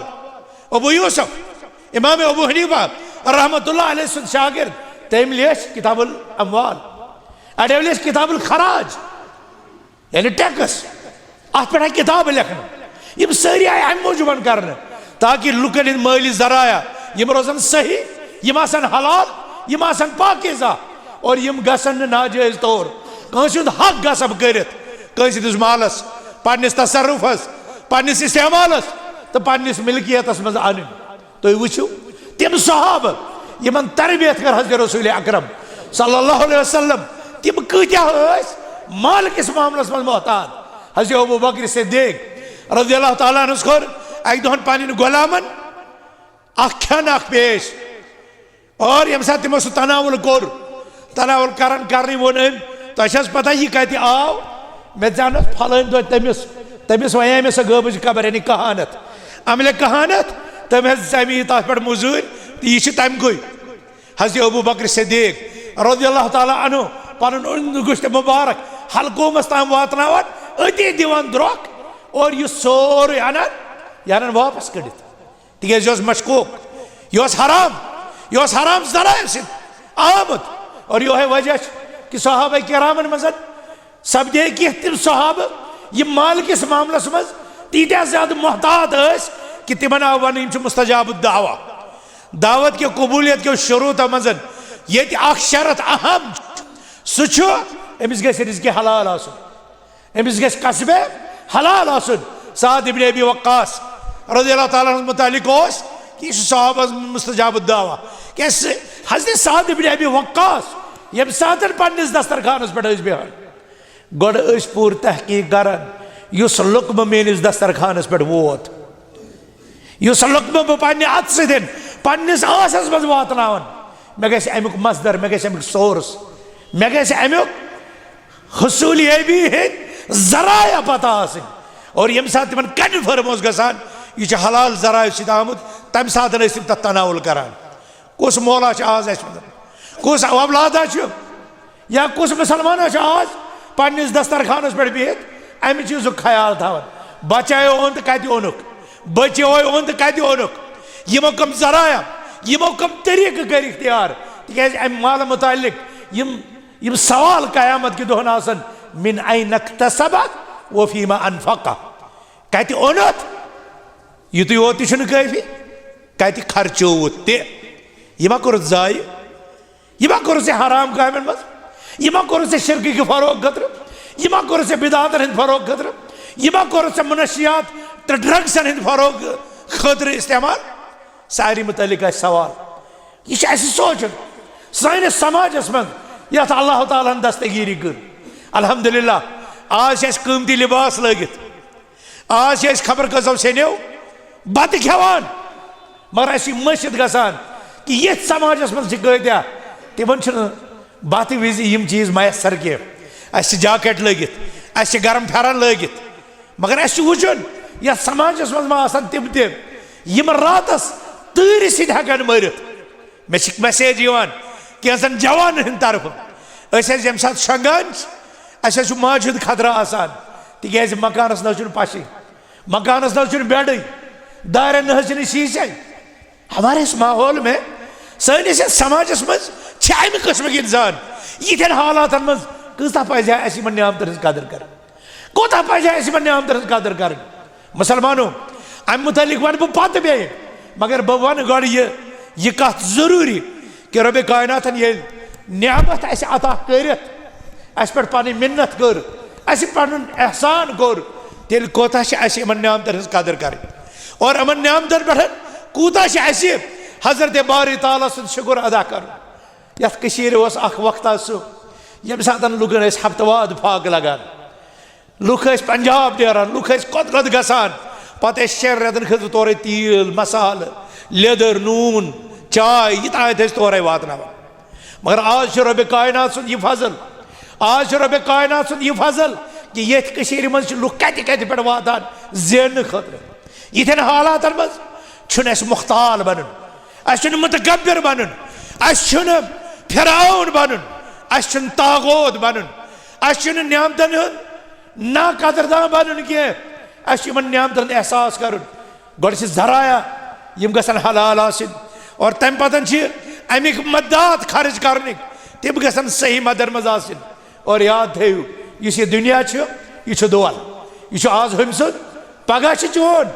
ابو یوسف، امام ابو حنیفہ رحمۃ اللہ علیہ سُنٛد شاگرد، تٔمۍ لیچھ کتاب الاموال۔ اڑیو لیچھ کتاب الخراج، یعنی ٹیکس۔ اتھ پٮ۪ٹھ آیہِ کتابہٕ لیکھنہٕ۔ یِم سٲری آیہِ امہِ موٗجوٗبن کرنہٕ تاکہِ لُکن ہٕنٛدۍ مٲلی ذرایع یِم روزن صحیح، یِم آسن حلال، یِم آسن پاکیزہ، اور یِم گژھن نہٕ ناجٲیز طور کٲنٛسہِ ہُنٛد حق غصب کٔرِتھ، کٲنٛسہِ ہٕنٛدِس مالس، پننِس تصرفس، پننِس استعمالس تہٕ پننِس ملکیتس منٛز انٕنۍ۔ تُہۍ وٕچھِو، تِم صحابہٕ یِمن تربیت کٔر حضرت رسول اکرم صلی اللہ علیہ وسلم، تِم کۭتیاہ ٲسۍ مال کِس معاملس منٛز محتاط۔ حضرت ابو بکر صدیق رضی اللہ تعالیٰ عنہس کوٚر اکہِ دۄہن پننٮ۪ن غلامن اکھ کھٮ۪ن اکھ پیش، اور ییٚمہِ ساتہٕ تِمو سُہ تناول کوٚر، تناول کران کرنٕے ووٚن أمۍ، "تۄہہِ چھا حظ پتہ یہِ کتہِ آو؟" مےٚ زانس پھلٲنۍ دۄہ تٔمِس، تٔمِس ونے مےٚ سۄ غٲبٕچ خبر، یعنی کہانت، عملِ کہانت۔ تٔمۍ حظ دِژ مےٚ یہِ تتھ پٮ۪ٹھ مٔزوٗرۍ، تہٕ یہِ چھِ تمہِ گوٚے۔ حضرت ابو بکر صدیق رضی اللہ تعالیٰ عنہ پنُن اوٚنٛد گوٚشت مبارک حلقومس تام واتناوان، أتی دِوان درٛۄکھ، اور یہِ سورُے انان، یہِ انان واپس کٔڑِتھ۔ تِکیٛازِ یہِ اوس مشکوک، یہِ اوس حرام، یہِ اوس حرام ذرایعو سۭتۍ آمُت۔ اور یِہوٚے وجہ چھُ کہِ صحابہ کرامن منٛز سپدے کینٛہہ تِم صحابہٕ، یِم مال کِس معاملس منٛز تیٖتیٛاہ زیادٕ محتاط ٲسۍ کہِ تِمن آو وننہٕ، یِم چھِ مستجاب الدعوہ۔ دعوت کہِ قبولیت کیو شروٗطو منٛز ییٚتہِ اکھ شرط اہم چھُ، سُہ چھُ أمِس گژھِ رزقِ حلال آسُن۔ أمِس گژھِ کسبِ حلال آسُن۔ سعد ابن ابی وقاص رضی اللہ تعالیٰ عنہ متعلق اوس کہِ یہِ چھُ صحابہ مستجاب الدعوہ۔ کیٛازِ حضرت سعد ابن ابی وقاص ییٚمہِ ساتہٕ پننِس دسترخانس پٮ۪ٹھ ٲسۍ بیٚہوان، گۄڈٕ ٲسۍ پوٗرٕ تحقیق کران، یُس لقمہٕ میٲنِس دسترخانس پٮ۪ٹھ ووت، یُس لقمہٕ بہٕ پننہِ اتھٕ سۭتۍ پننِس آسس منٛز واتناوان، مےٚ گژھِ امیُک مصدر، مےٚ گژھِ امیُک سورس، مےٚ گژھِ امیُک حصولیابی ہٕنٛدۍ ذرایع پتہ آسٕنۍ۔ اور ییٚمہِ ساتہٕ تِمن کنفرم اوس گژھان، یہِ چھُ حلال ذرایعو سۭتۍ آمُت، تمہِ ساتہٕ ٲسۍ تِم تتھ تناول کران۔ کُس مولا چھُ آز اَسہِ منٛز؟ کُس اولادہ چھُ؟ یا کُس مسلمانہ چھُ آز پننِس دسترخانس پٮ۪ٹھ بِہِتھ امہِ چیٖزُک خیال تھاوان؟ بچایو اوٚن تہٕ کتہِ اوٚنُکھ؟ بچیوے اوٚن تہٕ کتہِ اوٚنُکھ؟ یِمو کم ذرایع، یِمو کم طریقہٕ کٔرۍ اختیار؟ تِکیٛازِ امہِ مالہٕ متعلق یِم یِم سوال قیامت کہِ دۄہن آسن، من این اکتسبہ و فیما انفقہ، کتہِ اوٚنُتھ؟ یُتُے یوت تہِ چھُنہٕ کٲفی، کتہِ خرچووُتھ تہِ؟ یہِ ما کوٚرُتھ ضایع؟ یہِ ما کوٚرُتھ ژےٚ حرام کامٮ۪ن منٛز؟ یہِ ما کوٚرُتھ ژےٚ شرکہٕ کہِ فروغ خٲطرٕ؟ یہِ ما کوٚرُتھ ژےٚ بدعاتن ہٕنٛدِ فروغ خٲطرٕ؟ یہِ ما کوٚرُتھ ژےٚ منشیات تہٕ ڈرگسن ہٕنٛدِ فروغ خٲطرٕ استعمال؟ سارے متعلق آسہِ سوال۔ یہِ چھُ اَسہِ سونٛچُن۔ سٲنِس سماجس منٛز یَتھ اللہ تعالیٰ ہن دستگیری کٔر، الحمدللہ، آز چھِ اَسہِ قۭمتی لباس لٲگِتھ، آز چھِ أسۍ خبر کٔژو سیٚنیو بتہٕ کھٮ۪وان، مگر اَسہِ چھِ مٔشِتھ گژھان کہِ ییٚتھۍ سماجس منٛز چھِ کۭتیاہ، تِمن چھُنہٕ بتہٕ وِزِ یِم چیٖز میسر کینٛہہ۔ اَسہِ چھِ جاکٹ لٲگِتھ، اَسہِ چھِ گرم پھٮ۪رن لٲگِتھ، مگر اَسہِ چھُ وٕچھُن، یَتھ سماجس منٛز ما آسن تِم تہِ، یِم راتس تۭرِ سۭتۍ ہٮ۪کن مٔرِتھ۔ مےٚ چھِ message یِوان کینٛژن جوانن ہٕنٛدِ طرفہٕ، أسۍ حظ ییٚمہِ ساتہٕ شۄنٛگان چھِ، اَسہِ حظ چھُ ماجہِ ہُنٛد خطرٕ آسان، تِکیٛازِ مکانس نہ حظ چھُنہٕ پشے، مکانس نہ حظ چھُنہٕ بیڈٕے، دارٮ۪ن نہ حظ چھِنہٕ شیٖشے۔ ہمارے اس ماحول میں، سٲنِس یَتھ سماجس منٛز چھِ اَمہِ قٕسمٕکۍ انسان۔ یِتھٮ۪ن حالاتن منٛز کۭژاہ پزِ ہا اَسہِ یِمن نعمتن ہٕنٛز قدر کرٕنۍ؟ کوٗتاہ پزِ ہا اَسہِ یِمن نعمتن ہٕنٛز قدر کرٕنۍ؟ مسلمانو، اَمہِ متعلق وَنہٕ بہٕ پتہٕ بیٚیہِ، مگر بہٕ وَنہٕ گۄڈٕ یہِ، یہِ کتھ ضروٗری کہِ رۄبِ کائناتن ییٚلہِ نعمت اَسہِ عطا کٔرِتھ، اَسہِ پٮ۪ٹھ پنٕنۍ مِنت کٔر، اَسہِ پنُن احسان کوٚر، تیٚلہِ کوٗتاہ چھِ اَسہِ یِمن نعمتن ہٕنٛز قدر کرٕنۍ؟ اور یِمن نعمتن پٮ۪ٹھ کوٗتاہ چھِ اَسہِ حضرت باری تعالیٰ سُنٛد شُکر ادا کرُن؟ یَتھ کٔشیٖرِ اوس اکھ وقتہ سُہ، ییٚمہِ ساتہٕ لُکن ٲسۍ ہفتہٕ واد فاقہٕ لگان، لُکھ ٲسۍ پنجاب نیران، لُکھ ٲسۍ کوٚت کوٚت گژھان، پتہٕ ٲسۍ شٮ۪ن رٮ۪تن خٲطرٕ تورے تیٖل، مسالہٕ، لیٚدٕر، نوٗن، چاے، یہِ تام ٲسۍ تورے واتناوان۔ مگر آز چھُ رۄبِ کائنات سُنٛد یہِ فضل، آز چھُ رۄبِ کائنات سُنٛد یہِ فضل کہِ ییٚتھۍ کٔشیٖرِ منٛز چھِ لُکھ کتہِ کتہِ پٮ۪ٹھ واتان زیننہٕ خٲطرٕ۔ یِتھٮ۪ن حالاتن منٛز چھُنہٕ اَسہِ مختال بنُن، اَسہِ چھُنہٕ متکبر بنُن، اَسہِ چھُنہٕ فرعون بنُن، اَسہِ چھُنہٕ طاغوت بنُن، اَسہِ چھُنہٕ نعمتن ہُنٛد ناقدردان بنُن کینٛہہ۔ اَسہِ چھُ یِمن نعمتن ہُنٛد احساس کرُن۔ گۄڈٕ چھِ ذرایع، یِم گژھن حلال آسٕنۍ، اور تَمہِ پتہٕ چھِ اَمِکۍ مداد خرٕچ کرنٕکۍ، تِم گژھن صحیح مدن منٛز آسٕنۍ۔ اور یاد تھٲیِو، یُس یہِ دُنیا چھُ، یہِ چھُ دول، یہِ چھُ آز ہُمہِ سُنٛد، پگاہ چھُ چون۔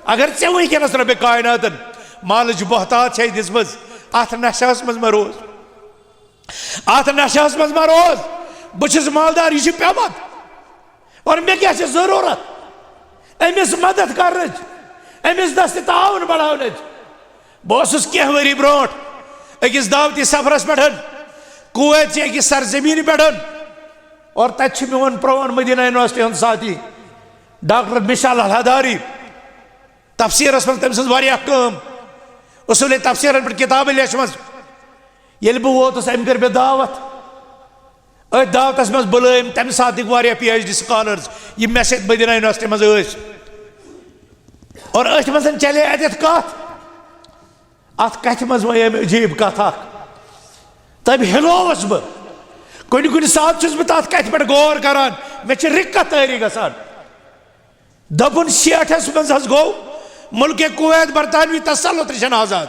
اگر ژےٚ وٕنکیٚنس رۄبِ کائناتن مالٕچ بہتات چھے دِژمٕژ، اتھ نشہس منٛز مہ روز، اتھ نشہس منٛز مہ روز، بہٕ چھُس مالدار، یہِ چھُ پیوٚمُت، اور مےٚ کیٛاہ چھِ ضروٗرت أمِس مدد کرنٕچ، أمِس دست تعاون بڑاونٕچ؟ بہٕ اوسُس کینٛہہ ؤری برونٛٹھ أکِس دعوتی سفرس پٮ۪ٹھ کویت چہِ أکِس سرزمینہِ پٮ۪ٹھ، اور تتہِ چھُ میون پرون مدینہ یونیورسٹی ہُنٛد ساتھی ڈاکٹر مشعل الحداری، تفسیرس منٛز تٔمۍ سٕنٛز واریاہ کٲم، اصوٗلِ تفسیرن پٮ۪ٹھ کتابہٕ لیچھمژ۔ ییٚلہِ بہٕ ووتُس، أمۍ کٔر مےٚ دعوت۔ أتھۍ دعوتس منٛز بُلٲوِم تمہِ ساتٕکۍ واریاہ پی ایچ ڈی سکالرز، یِم مےٚ سۭتۍ مدینہ یونیورسٹی منٛز ٲسۍ، اور أتھۍ منٛز چلے اتٮ۪تھ کتھ۔ اتھ کتھِ منٛز ونے أمۍ عجیب کتھ اکھ۔ تٔمۍ ہِلووُس بہٕ۔ کُنہِ کُنہِ ساتہٕ چھُس بہٕ تتھ کتھِ پٮ۪ٹھ غور کران، مےٚ چھِ رِکتھ طٲری گژھان۔ دوٚپُن، شیٹھس منٛز حظ گوٚو مُلکہِ کویت برطانوی تسلط نِش آزاد،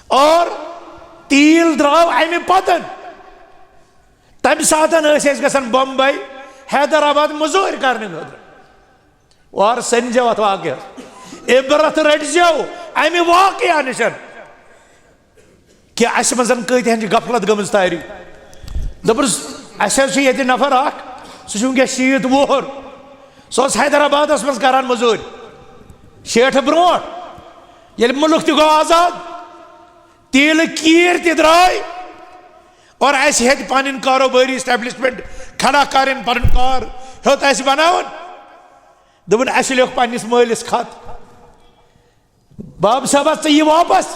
اور تیٖل درٛاو امہِ پتہٕ۔ تمہِ ساتہٕ ٲسۍ أسۍ گژھان بمبے، حیدرآباد مٔزوٗرۍ کرنہٕ خٲطرٕ۔ اور سٔنۍزیو اتھ واقعس، عبرت رٔٹۍزیو امہِ واقعہ نِش، کہِ اسہِ منٛز کۭتیاہن چھِ غفلت گٔمٕژ طٲری۔ دوٚپُن، اسہِ حظ چھُ ییٚتہِ نفر اکھ، سُہ چھُ وٕنکیٚس شیٖتھ وُہُر، سُہ اوس حیدرآبادس منٛز کران مٔزوٗرۍ شیٹھٕ برونٛٹھ۔ ییٚلہِ مُلک تہِ گوٚو آزاد، تیٖلہٕ کیٖر تہِ درٛاے، اور اسہِ ہیٚتۍ پنٕنۍ کاروبٲری اسٹیبلشمنٹ کھڑا کرٕنۍ، پنُن کار ہیوٚت اسہِ بناوُن۔ دوٚپُن، اسہِ لیوٚکھ پننِس مٲلِس خط، باب صٲبہ، ژٕ یہِ واپس،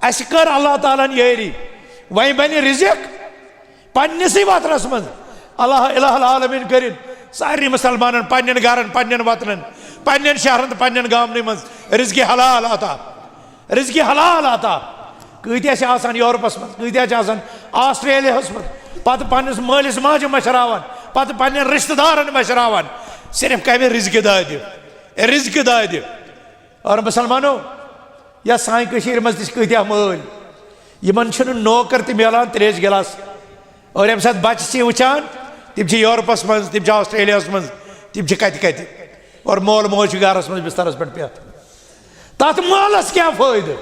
اسہِ کٔر اللہ تعالیٰ ہن یٲری، وۄنۍ بنہِ رزق پننِسٕے وطنس منٛز۔ اللہ، الہ العالمین کٔرِن سارنٕے مسلمانن، پننٮ۪ن گرن، پننٮ۪ن وطنن، پننٮ۪ن شہرن تہٕ پننٮ۪ن گامنٕے منٛز رزقِ حلال عطا، رزقِ حلال عطا۔ کۭتیاہ چھِ آسان یورپس منٛز، کۭتیاہ چھِ آسان آسٹریلیاہس منٛز، پتہٕ پننِس مٲلِس ماجہِ مشراوان، پتہٕ پننٮ۪ن رشتہٕ دارن مشراوان، صرف کمہِ؟ رزقِ دادِ، رزقِ دادِ۔ اور مسلمانو، یا سانہِ کٔشیٖرِ منٛز تہِ چھِ کۭتیاہ مٲلۍ، یِمن چھُنہٕ نوکر تہِ میلان تریش گلاس۔ اور ییٚمہِ ساتہٕ بچہٕ چھِ وٕچھان، تِم چھِ یورپس منٛز، تِم چھِ آسٹریلیاہس منٛز، تِم چھِ کتہِ کتہِ، اور مول موج چھُ گرس منٛز بسترس پٮ۪ٹھ پٮ۪تھ۔ تتھ مالس کیٛاہ فٲیدٕ؟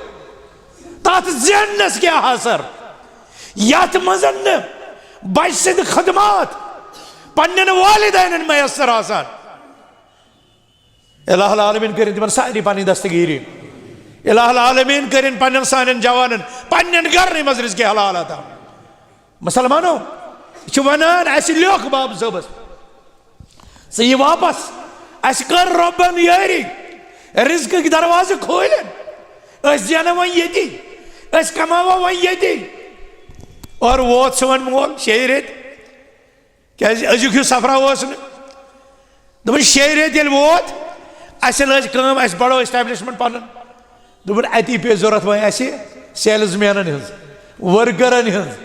تتھ زیننس کیٛاہ اثر، یتھ منٛز نہٕ بچہٕ سٕنٛدۍ خدمات پننٮ۪ن والدینن میسر آسان؟ الہ العالمین کٔرِن تِمن سارنٕے پنٕنۍ دستگیری۔ الہ العالمین کٔرِن پننٮ۪ن سانٮ۪ن جوانن پننٮ۪ن گرنٕے منٛز رزقِ حلال عطا۔ مسلمانو، یہِ چھُ ونان، اسہِ لیوٚکھ باب صٲبس، ژٕ یہِ واپس، اسہِ کٔر رۄبن یٲری، رزقٕکۍ دروازٕ کھوٗلِن، أسۍ زینو وۄنۍ ییٚتی، أسۍ کماوو وۄنۍ ییٚتی۔ اور ووت سون مول شیٚیہِ رٮ۪تۍ، کیازِ أزیُک ہیوٗ سفرا اوس نہٕ۔ دوٚپُن، شیٚیہِ رٮ۪تۍ ییٚلہِ ووت، اَسہِ لٲج کٲم، اَسہِ بڑٲو اسٹیبلشمنٹ پنُن۔ دوٚپُن، اَتی پیٚیہِ ضوٚرتھ وۄنۍ اَسہِ سیلز مینن ہٕنٛز، ؤرکرن ہٕنٛز۔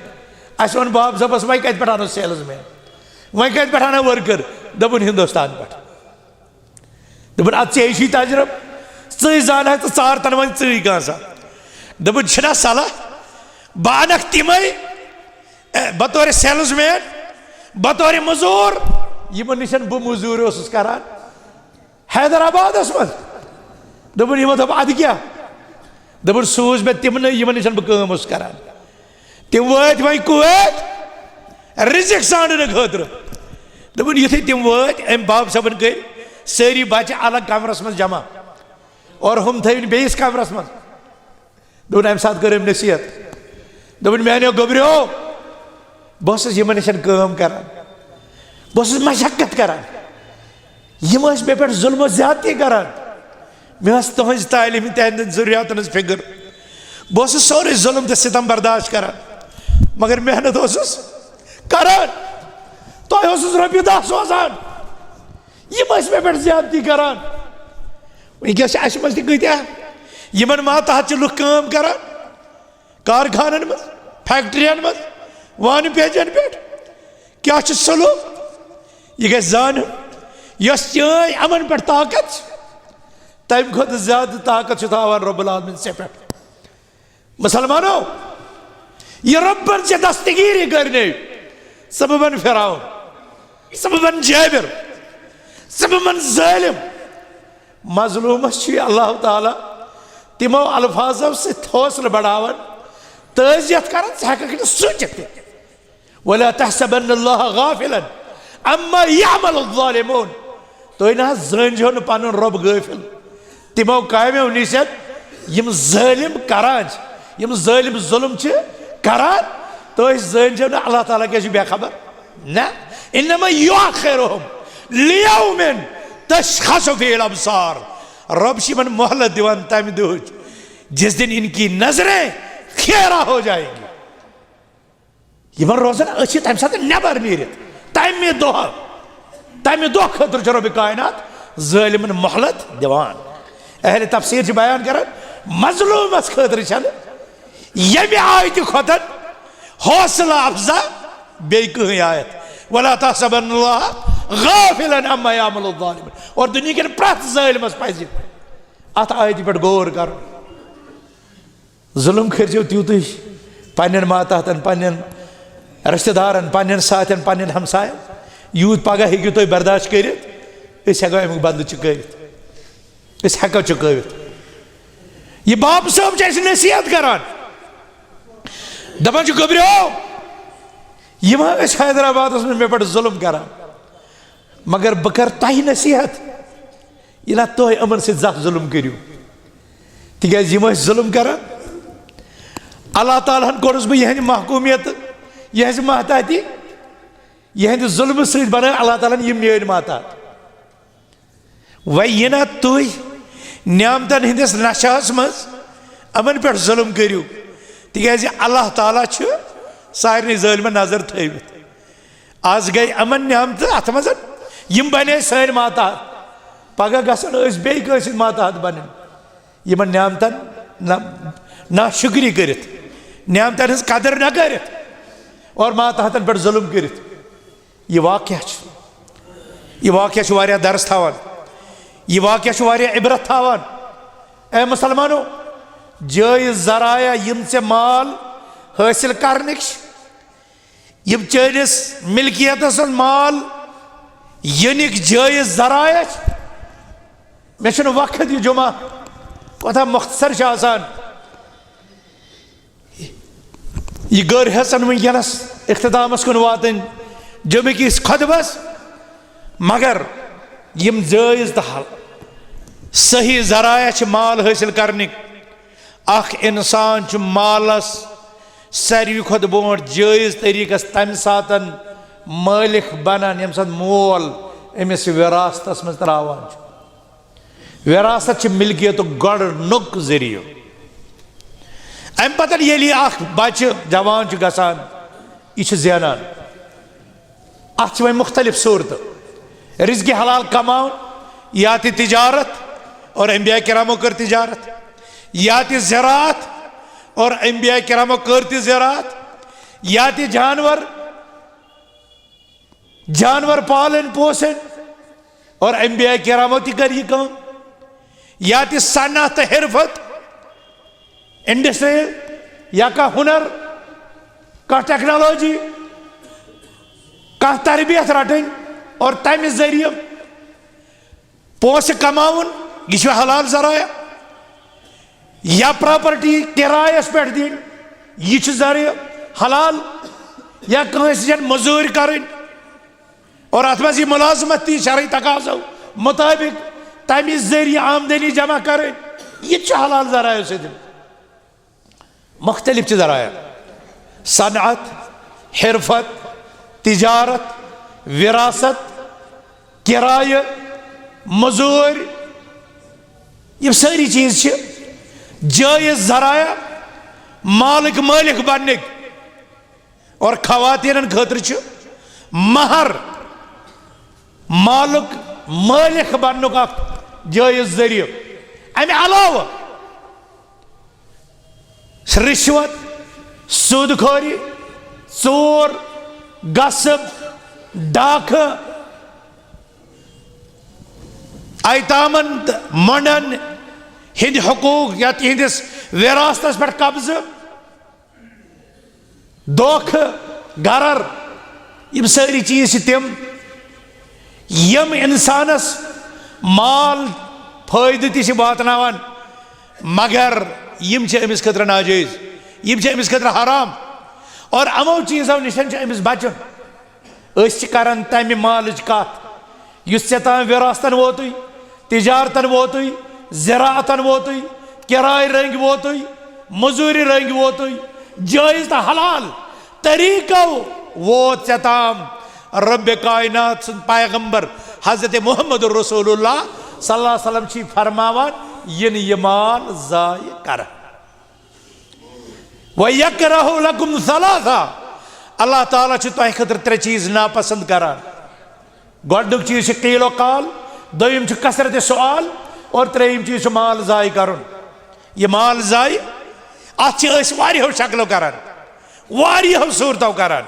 اَسہِ ووٚن باب صٲبس، وۄنۍ کَتہِ پٮ۪ٹھ اَنو سیلز مین؟ وۄنۍ کَتہِ پٮ۪ٹھ اَنو ؤرکر؟ دوٚپُن، ہندوستان پٮ۪ٹھ۔ دوٚپُن، اَدٕ ژےٚ چھُے تجربہٕ، ژٕے زانکھ تہٕ ژار تَن وۄنۍ ژٕے کانٛہہ سا۔ دوٚپُن، چھِنہ صلاح، بہٕ اَنکھ تِمَے، اے، بطور سیلز مین، بطور مٔزوٗر، یِمَن نِش بہٕ مٔزوٗرۍ اوسُس کران حیدرآبادَس منٛز۔ دوٚپُن، یِمو دوٚپ، اَدٕ کیٛاہ؟ دوٚپُن، سوٗز مےٚ تِمنٕے، یِمَن نِش بہٕ کٲم اوسُس کران۔ تِم وٲتۍ وۄنۍ کویت رزق ژھانڈنہٕ خٲطرٕ۔ دوٚپُن، یُتھُے تِم وٲتۍ، أمۍ باب صٲبن کٔرۍ سٲری بچہٕ الگ کمرس منٛز جمع اور ہُم تھٲوِن بیٚیِس کمرس منٛز۔ دوٚپُن، اَمہِ ساتہٕ کٔر أمۍ نصیحت۔ دوٚپُن، میٛانیو گوٚبریو، بہٕ اوسُس یِمن نِش کٲم کران، بہٕ اوسُس مشقت کران، یِم ٲسۍ مےٚ پٮ۪ٹھ ظلم و زیادتی کران۔ مےٚ ٲس تُہٕنٛزِ تعلیٖم، تِہنٛدٮ۪ن ضروٗریاتن ہٕنٛز فِکر۔ بہٕ اوسُس سورُے ظلم تہٕ ستم برداشت کران، مگر محنت اوسُس کران۔ تۄہہِ اوسُس رۄپیہِ دَہ سوزان، یِم ٲسۍ مےٚ پٮ۪ٹھ زیادتی کران۔ وٕنکیٚس چھِ اَسہِ منٛز تہِ کۭتیاہ یِمن ماتحت چھِ لُکھ کٲم کران، کارخانن منٛز، فیکٹرین منٛز، وانہٕ پیجن پٮ۪ٹھ۔ کیٛاہ چھُ سلوک؟ یہِ گژھِ زانُن، یۄس چٲنۍ یِمن پٮ۪ٹھ طاقت چھِ، تَمہِ کھۄتہٕ زیادٕ طاقت چھُ تھاوان رب العالمین ژےٚ پٮ۪ٹھ۔ مسلمانو، یہِ رۄبن ژےٚ دستگیری کرنے، ژٕ مہٕ بن فرعون، ژٕ مہٕ بن جٲبر، ژٕ مہٕ بن ظٲلم۔ مظلومس چھُ اللہ تعالیٰ تِمو الفاظو سۭتۍ حوصلہٕ بڑاوان، تعزیت کران، ژٕ ہٮ۪ککھ نہٕ سوٗنچِتھ تہِ۔ ولا تحسبن الله غافلا عما يعمل الظالمون۔ تُہۍ نہ حظ زٲنۍزیو نہٕ پنُن رۄب غٲفِل تِمو کامیو نِش، یِم ظٲلِم کران چھِ، یِم ظٲلِم ظُلُم چھِ کران۔ تُہۍ زٲنۍزیو نہٕ اللہ تعالیٰ کیٛاہ چھُ بے خبر۔ نہ، انما یؤخرهم لیوم تشخص فیہ الابصار۔ رۄب چھُ یِمن مۄہلت دِوان تمہِ دۄہٕچ، جس دن ان کی نظریں خیرہ ہو جائیں گی۔ یِمن روزن أچھ تمہِ ساتہٕ نٮ۪بر نیٖرِتھ۔ تمہِ دۄہ، تمہِ دۄہ خٲطرٕ چھُ رۄبِ کائنات ظٲلمن مۄہلت دِوان۔ اہل تفسیر چھِ بیان کران، مظلومس خٲطرٕ چھنہٕ ییٚمہِ آیتہِ کھۄتن حوصلہ افزا بیٚیہِ کٕہٕنۍ آیت۔ ولا تحسبن اللہ غافلا عما يعمل الظالمون۔ اور دُنیہکٮ۪ن پرٛٮ۪تھ ظٲلمس پزِ اتھ آیتہِ پٮ۪ٹھ غور کرُن۔ ظُلُم کٔرۍزیو تیوٗتٕے پنٛنٮ۪ن ماتحتن، پنٛنٮ۪ن رِشتہٕ دارن، پنٛنٮ۪ن ساتھٮ۪ن، پنٛنٮ۪ن ہمساین، یوٗت پگاہ ہیٚکِو تُہۍ برداشت کٔرِتھ، أسۍ ہٮ۪کو اَمیُک بدلہٕ چُکٲوِتھ۔ أسۍ ہٮ۪کو چُکٲوِتھ۔ یہِ بابہٕ صٲب چھُ اَسہِ نصیحت کران، دپان چھُ، "گوٚبرِو، یِم ہا ٲسۍ حیدرآبادس منٛز مےٚ پٮ۪ٹھ ظُلُم کران، مگر بہٕ کرٕ تۄہہِ نصیحت، یہِ نہ تُہۍ یِمن سۭتۍ زانٛہہ ظُلُم کٔرِو۔" تِکیٛازِ یِم ٲسۍ ظُلُم کران۔ اللہ تعالیٰ ہن کوٚرُس بہٕ یِہنٛدِ محکوٗمیت، یِہنٛزِ ماتحتی، یِہنٛدِ ظُلمہٕ سۭتۍ بنٲے اللہ تعالیٰ ہن یِم میٲنۍ ماتحت۔ وۄنۍ یہِ نہ تُہۍ نعمتن ہٕنٛدِس نشہس منٛز یِمن پٮ۪ٹھ ظُلُم کٔرِو، تِکیٛازِ اللہ تعالیٰ چھُ سارنٕے ظٲلمن نظر تھٲوِتھ۔ از گٔے یِمن نعمتہٕ اتھ منٛز، یِم بنے سٲنۍ ماتحت، پگاہ گژھن أسۍ بیٚیہِ کٲنٛسہِ ہٕنٛدۍ ماتحت بنٕنۍ۔ یِمن نعمتن نہ، ناشُکری کٔرِتھ، نعمتن ہٕنٛز قدر نہ کٔرِتھ اور ماتحتن پٮ۪ٹھ ظُلُم کٔرِتھ۔ یہِ واقعہ چھُ، یہِ واقعہ چھُ واریاہ درس تھاوان، یہِ واقعہ چھُ واریاہ عبرت تھاوان۔ اے مسلمانو، جٲیز ذرایع یِم ژےٚ مال حٲصِل کرنٕکۍ چھِ، یِم چٲنِس ملکیتس منٛز مال یِنٕکۍ جٲیز ذرایع چھِ۔ مےٚ چھُنہٕ وقت یہِ جمعہ کوتاہ مختصر چھُ آسان۔ یہِ گٔر ہٮ۪ژن وٕنکیٚنس اختتامس کُن واتٕنۍ جمعہ کِس خطبس، مگر یِم جٲیز تہٕ حل-، صحیح ذرایع چھِ مال حٲصِل کرنٕکۍ۔ اکھ انسان چھُ مالس ساروی کھۄتہٕ برونٛٹھ جٲیز طریٖقس تمہِ ساتن مٲلِک بنان، ییٚمہِ ساتہٕ مول أمِس وراثتس منٛز تراوان چھُ۔ وراثت چھِ ملکیتُک گۄڈٕنیُک ذٔریعہٕ۔ امہِ پتہٕ ییٚلہِ یہِ اکھ بچہٕ جوان چھُ گژھان، یہِ چھُ زینان۔ اتھ چھِ وۄنۍ مختلف صورتہٕ۔ رزق حلال کماوُن، یا تہِ تجارت، اور انبیاء کرامو کٔر تجارت، یا تہِ زراعت، اور انبیاء کرامو کٔر تہِ زراعت، یا تہِ جانور، جانور پالٕنۍ پوسٕنۍ، اور انبیاء کرامو تہِ کٔر یہِ کٲم۔ یا تہِ صنعت تہٕ حرفت، انڈسٹری، یا کانٛہہ ہُنر، کانٛہہ ٹیکنالوجی، کانٛہہ تربیت رٹٕنۍ اور تمہِ ذٔریعہٕ پونٛسہٕ کماوُن، یہِ چھُ حلال ذرایع۔ یا پراپرٹی کرایس پٮ۪ٹھ دِنۍ، یہِ چھُ ذٔریعہٕ حلال۔ یا کٲنٛسہِ جن مٔزوٗرۍ کرٕنۍ اور اتھ منٛز یہِ ملازمت تہِ شرعی تقاضو مطٲبق تمہِ ذٔریعہٕ آمدنی جمع کرٕنۍ، یہِ تہِ چھُ حلال ذرایعو سۭتۍ۔ مختلف چھِ ذرایع، صنعت، حرفت، تجارت، وراثت، کرایہ، مٔزوٗرۍ، یِم سٲری چیٖز چھِ جٲیز ذرایع مالٕکۍ مٲلِک بننٕکۍ۔ اور خواتیٖنن خٲطرٕ چھُ مہر مالُک مٲلِک بننُک اکھ جٲیز ذٔریعہٕ۔ امہِ علاوٕ رشوت، سود خوری، ژوٗر، غصب، ڈاکھٕ، ایتامن تہٕ مۄنڈن ہٕنٛدۍ حقوق یا تِہنٛدِس وراثتس پٮ۪ٹھ قبضہٕ، دھوکھٕ، غرر، یِم سٲری چیٖز چھِ تِم، یِم اِنسانَس مال فٲیدٕ تہِ چھِ واتناوان، مگر یِم چھِ أمِس خٲطرٕ ناجٲیز، یِم چھِ أمِس خٲطرٕ حرام۔ اور یِمو چیٖزو نِش چھُ أمِس بچُن۔ أسۍ چھِ کران تَمہِ مالٕچ کَتھ یُس ژےٚ تام وراثتن ووتُے، تجارتن ووتُے، زراعتن ووتُے، کِرایہِ رٔنٛگۍ ووتُے، مٔزوٗرِ رٔنٛگۍ ووتُے، جٲیِز تہٕ حلال طریٖقو ووت ژےٚ تام۔ رب کائنات سُنٛد پیغمبر حضرت محمد رسول اللہ صلی اللہ علیہ وسلم چھِ فرماوان، یہِ نہٕ یہِ مال ضایع کران۔ وَيَكْرَهُ لَكُمْ ثَلَاثًا۔ اللہ تعالیٰ چھُ تۄہہِ خٲطرٕ ترٛےٚ چیٖز ناپسنٛد کران۔ گۄڈٕنیُک چیٖز چھُ قیل و قال، دوٚیِم چھُ کثرت سوال، اور ترٛیٚیِم چیٖز چھُ مال ضایع کرُن۔ یہِ مال ضایع، اَتھ چھِ أسۍ واریاہو شکلو کران، واریاہو صوٗرتو کران۔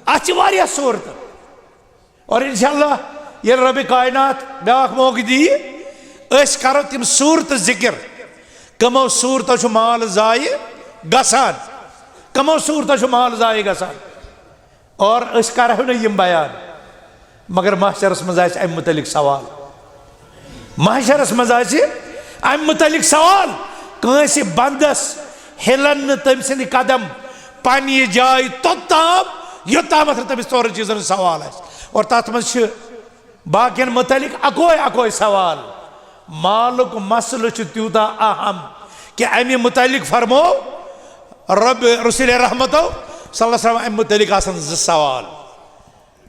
اَتھ چھِ واریاہ صوٗرتہٕ۔ اور انشاءاللہ ییٚلہِ رب کائنات بیٛاکھ موقعہٕ دِیہِ، أسۍ کرو تِم صوٗرتہٕ ذِکِر، کمو صوٗرتو چھُ مال ضایع گژھان، کمو صوٗرتو چھُ مال ضایع گژھان۔ اور أسۍ کرہو نہٕ یِم بیان، مگر محشرس منٛز آسہِ امہِ متعلق سوال۔ محشرس منٛز آسہِ امہِ متعلق سوال۔ کٲنٛسہِ بندس ہلن نہٕ تٔمۍ سٕنٛدِ قدم پننہِ جایہِ توٚتام، یوٚتامتھ نہٕ تٔمِس ژورن چیٖزن ہُنٛد سوال آسہِ۔ اور تتھ منٛز چھِ باقین متعلق اکوے اکوے سوال۔ مالُک مسلہٕ چھُ تیوٗتاہ اہم کہِ امہِ متعلق فرمو رب، رسول رحمتو صلی اللہ علیہ وسلم، امہِ متعلق آسن زٕ سوال۔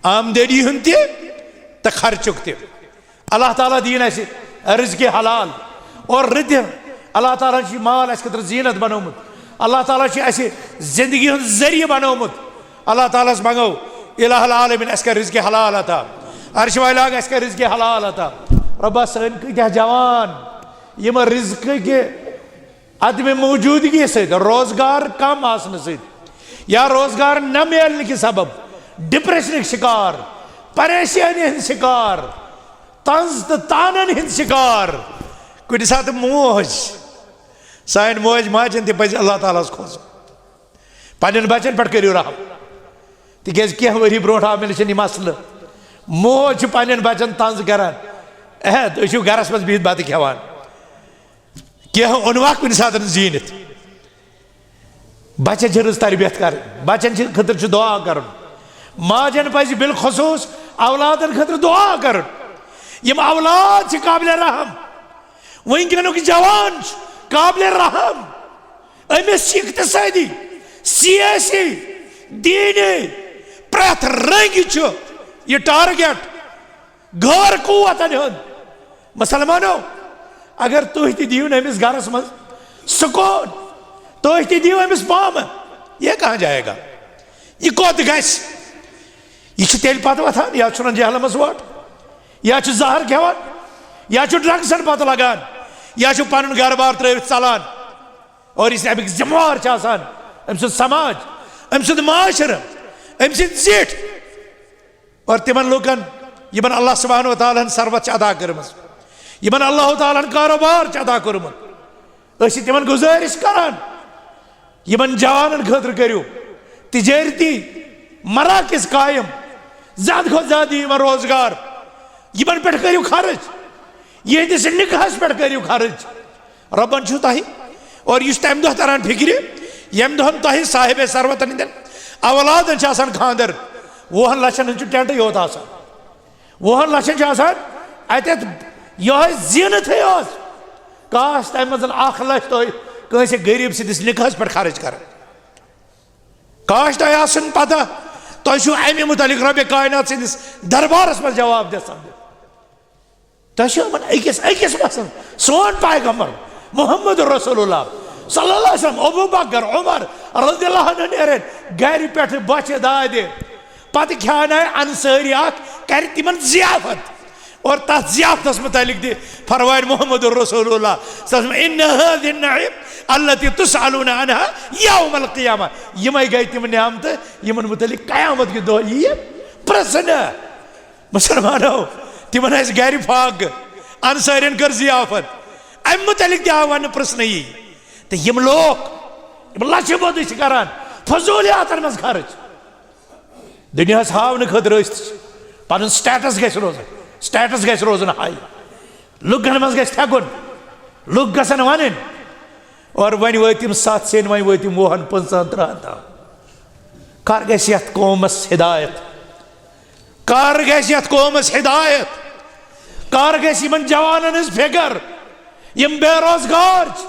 آمدنی ہُنٛد تہِ تہٕ خرچُک تہِ۔ اللہ تعالیٰ دِیِن اَسہِ رزقِ حلال اور رٕتہِ۔ اللہ تعالیٰ ہَن چھُ یہِ مال اَسہِ خٲطرٕ زیٖنت بنومُت۔ اللہ تعالیٰ چھُ اَسہِ زندگی ہُنٛد ذٔریعہٕ بنومُت۔ اللہ تعالیٰ ہَس منٛگو، الہ العالمین، اَسہِ کر رزقِ حلال عطا۔ عرش والے، اَسہِ کر رزقِ حلال عطا۔ رۄبا، سٲنۍ کۭتیٛاہ جوان یِم رزقٕکہِ عدم موجودگی سۭتۍ، روزگار کم آسنہٕ سۭتۍ یا روزگار نہ میلنہٕ کہِ سبب ڈپریشنٕکۍ شکار، پریشٲنی ہٕنٛدۍ شکار، طنز تہٕ طعنن ہٕنٛدۍ شکار۔ کُنہِ ساتہٕ موج، سانہِ موج ماجن تہِ پزِ اللہ تعالیٰ ہس کھوژُن۔ پننٮ۪ن بچن پٮ۪ٹھ کٔرِو رحم، تِکیازِ کینٛہہ ؤری برونٛٹھ آو مےٚ نِش یہِ مسلہٕ۔ موج چھِ پننٮ۪ن بچن طنز کران، "اے، تُہۍ چھِو گرس منٛز بِہِتھ بتہٕ کھٮ۪وان، کینٛہہ اوٚنوا کُنہِ ساتہٕ زیٖنِتھ؟" بچن چھِ رٕژ تربیت کرٕنۍ، بچن چھِ خٲطرٕ چھُ دعا کرُن۔ ماجن پزِ بالخصوص اولادن خٲطرٕ دعا کرُن۔ یِم اولاد چھِ قابلِ رحم، وٕنکیٚنُک جوان چھُ قابلِ رحم۔ أمِس چھِ اقتصٲدی، سیٲسی، دیٖنی، پرٛٮ۪تھ رنٛگہِ چھُ یہِ ٹارگیٹ۔ غٲر قوتن ہُنٛد۔ مسلمانو، اگر تُہۍ تہِ دِیِو نہٕ أمِس گرس منٛز سکوٗن، تُہۍ تہِ دِیِو أمِس پامہٕ، یہ کہاں جائے گا؟ یہِ کوٚت گژھِ؟ یہِ چھُ تیٚلہِ پتہٕ وۄتھان، یا چھُ رَنٛجہِ حلمس ووٹ، یا چھُ زہر کھٮ۪وان، یا چھُ ڈرگسن پتہٕ لگان، یا چھُ پنُن گرٕ بار ترٲوِتھ ژلان۔ اور یُس اَمیُک ذمہٕ وار چھُ آسان، أمۍ سُنٛد سماج، أمۍ سُنٛد معاشرٕ، أمۍ سٕنٛدۍ زِٹھۍ، اور تِمن لوٗکن یِمن اللہ سبحانہ و تعالیٰ ہن ثروت چھِ عطا کٔرمٕژ، یِمن اللہ تعالیٰ ہن کاروبار چھُ عطا کوٚرمُت، أسۍ چھِ تِمن گُزٲرِش کران، یِمن جوانن خٲطرٕ کٔرِو تجٲرتی مراکز قائم، زیادٕ کھۄتہٕ زیادٕ دِیِو یِمن روزگار، یِمن پٮ۪ٹھ کٔرِو خرٕچ، یِہنٛدِس نکاحس پٮ۪ٹھ کٔرِو خرٕچ۔ رۄبن چھُ تۄہہِ، اور یہِ چھُ تَمہِ دۄہ تران فِکرِ، ییٚمہِ دۄہن تۄہہِ صاحب ثروتن ہٕنٛدٮ۪ن اولادن چھُ آسان خانٛدر، وُہن لچھن ہُنٛد چھُ ٹینٹٕے یوت آسان، وُہن لچھن چھُ آسان اَتٮ۪تھ یِہوٚے زیٖنتھٕے یوت۔ کاش، تَمہِ منٛز اکھ لچھ تۄہہِ کٲنٛسہِ غریٖب سٕنٛدِس نکاحس پٮ۪ٹھ خرٕچ کران۔ کاش، تۄہہِ آسُن پتہ، تۄہہِ چھُو اَمہِ مُتعلق رۄبِ کائنات سٕنٛدِس دربارس منٛز جواب دِتھ سپدُن۔ تۄہہِ چھُو یِمن أکِس أکِس مثلاً سون پیغمبر محمد رسول اللہ صلی اللہ علیہ وسلم، ابو بکر، عمر رضی اللہ عنہ نیرن گرِ پٮ۪ٹھٕ بۄچھِ دادِ، پتہٕ کھیانایہِ انصٲری اکھ، کرِ تِمن ضیافت۔ اور تتھ ضیافتس متعلق تہِ فرماوِ محمد رسول اللہ صلی اللہ علیہ وسلم، "ان هذه النعيم التي تسألون عنها يوم القيامة"۔ یِمے گٔے تِم نعمتہٕ یِمن متعلق قیامت کہِ دۄہ یِیہِ پرژھنہٕ۔ مسلمانو، تِمن آسہِ گرِ فاقہٕ، انصارین کٔر ضیافت، امہِ متعلق تہِ آو وننہٕ پرژھنہٕ یی۔ تہٕ یِم لوٗکھ، یِم لچھِ بوٚدُے چھِ کران، فضولیاتن منٛز خرٕچ، دُنیاہس ہاونہٕ خٲطرٕ ٲسۍ پنُن سٹیٹس گژھِ روزُن، سٹیٹس گژھِ روزُن ہاے، لُکن منٛز گژھِ تھٮ۪کُن، لُکھ گژھن ونٕنۍ۔ اور وۄنۍ وٲتۍ تِم ستھ سیٚنۍ، وۄنۍ وٲتۍ تِم وُہن، پٕنٛژٕہن، ترٕٛہن تام۔ کر گژھِ یتھ قومس ہدایت؟ کر گژھِ یتھ قومس ہدایت؟ کر گژھِ یِمن جوانن ہٕنٛز فکر، یِم بے روزگار چھِ؟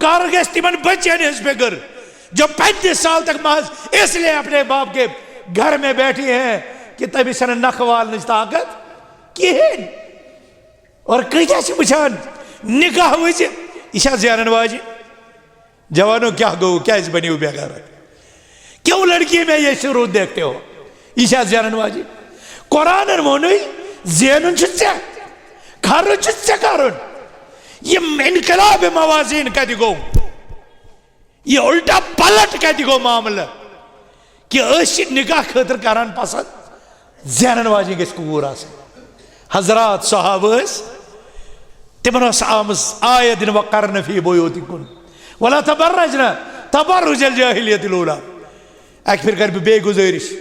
کر گژھِ تِمن بچن ہٕنٛز فکر، جو پینتیس سال تک محض اس لیے اپنے باپ کے گھر میں بیٹھی ہیں کہ تٔمِس چھنہٕ نکھٕ والنٕچ طاقت کِہیٖنۍ؟ اور کۭتیاہ چھِ وٕچھان نکاح وِزِ، یہِ چھا زینن واجہِ؟ جوانو، کیا گو؟ کیازِ بنیو بے غیرت؟ کیوں لڑکی میں یہ شروع دیکھتے ہو؟ یہ شاید زینن واجی۔ قرآنن وونُے، زینُن چھُ ژےٚ، خرٕچ چھُ ژےٚ کرُن۔ یہ انقلاب موازین کتہِ گوٚو؟ یہ الٹا پلٹ کتہِ گوٚو معاملہٕ؟ کہ أسۍ چھِ نکاح خٲطرٕ کران پسند، زینن واجی گژھِ کوٗر آسٕنۍ۔ حضرات صحابہ ٲسۍ، تِمن ٲس آمٕژ آیت دِنہٕ، "وقرن فی بیوتکن ولا تبرجن تبرج الجاہلیت الاولی۔" اکہِ پھِرِ کرٕ بہٕ بیٚیہِ گُزٲرِش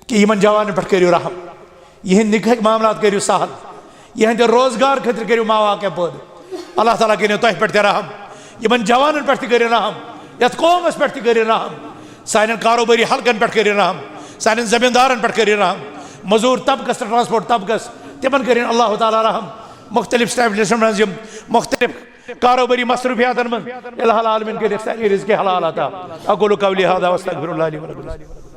کہ یِمن جوانن پٮ۪ٹھ کٔرِو رحم، یِہنٛدۍ نِکاح معاملات کٔرِو سہل، یِہنٛدِ روزگار خٲطرٕ کٔرِو مواقع پٲدٕ۔ اللہ تعالیٰ کٔرِنو تۄہہِ پٮ۪ٹھ تہِ رحم، یِمن جوانن پٮ۪ٹھ تہِ کٔرِن رحم، یتھ قومس پٮ۪ٹھ تہِ کٔرِن رحم، سانٮ۪ن کاروبٲری حلقن پٮ۪ٹھ کٔرِن رحم، سانٮ۪ن زمیٖندارن پٮ۪ٹھ کٔرِن رحم، مزور طبقس تہٕ ٹرانسپورٹ طبقس، تِمن کٔرِن اللہ تعالیٰ رحم۔ مختلف اسٹیبلشمنٹن منٛز یِم مختلف کاروبٲری مصروفیاتن منٛز، الہ العالمین کٔرِکھ سارے رزق حلال عطا۔ اقول قولی هذا واستغفر اللہ لی ولکم۔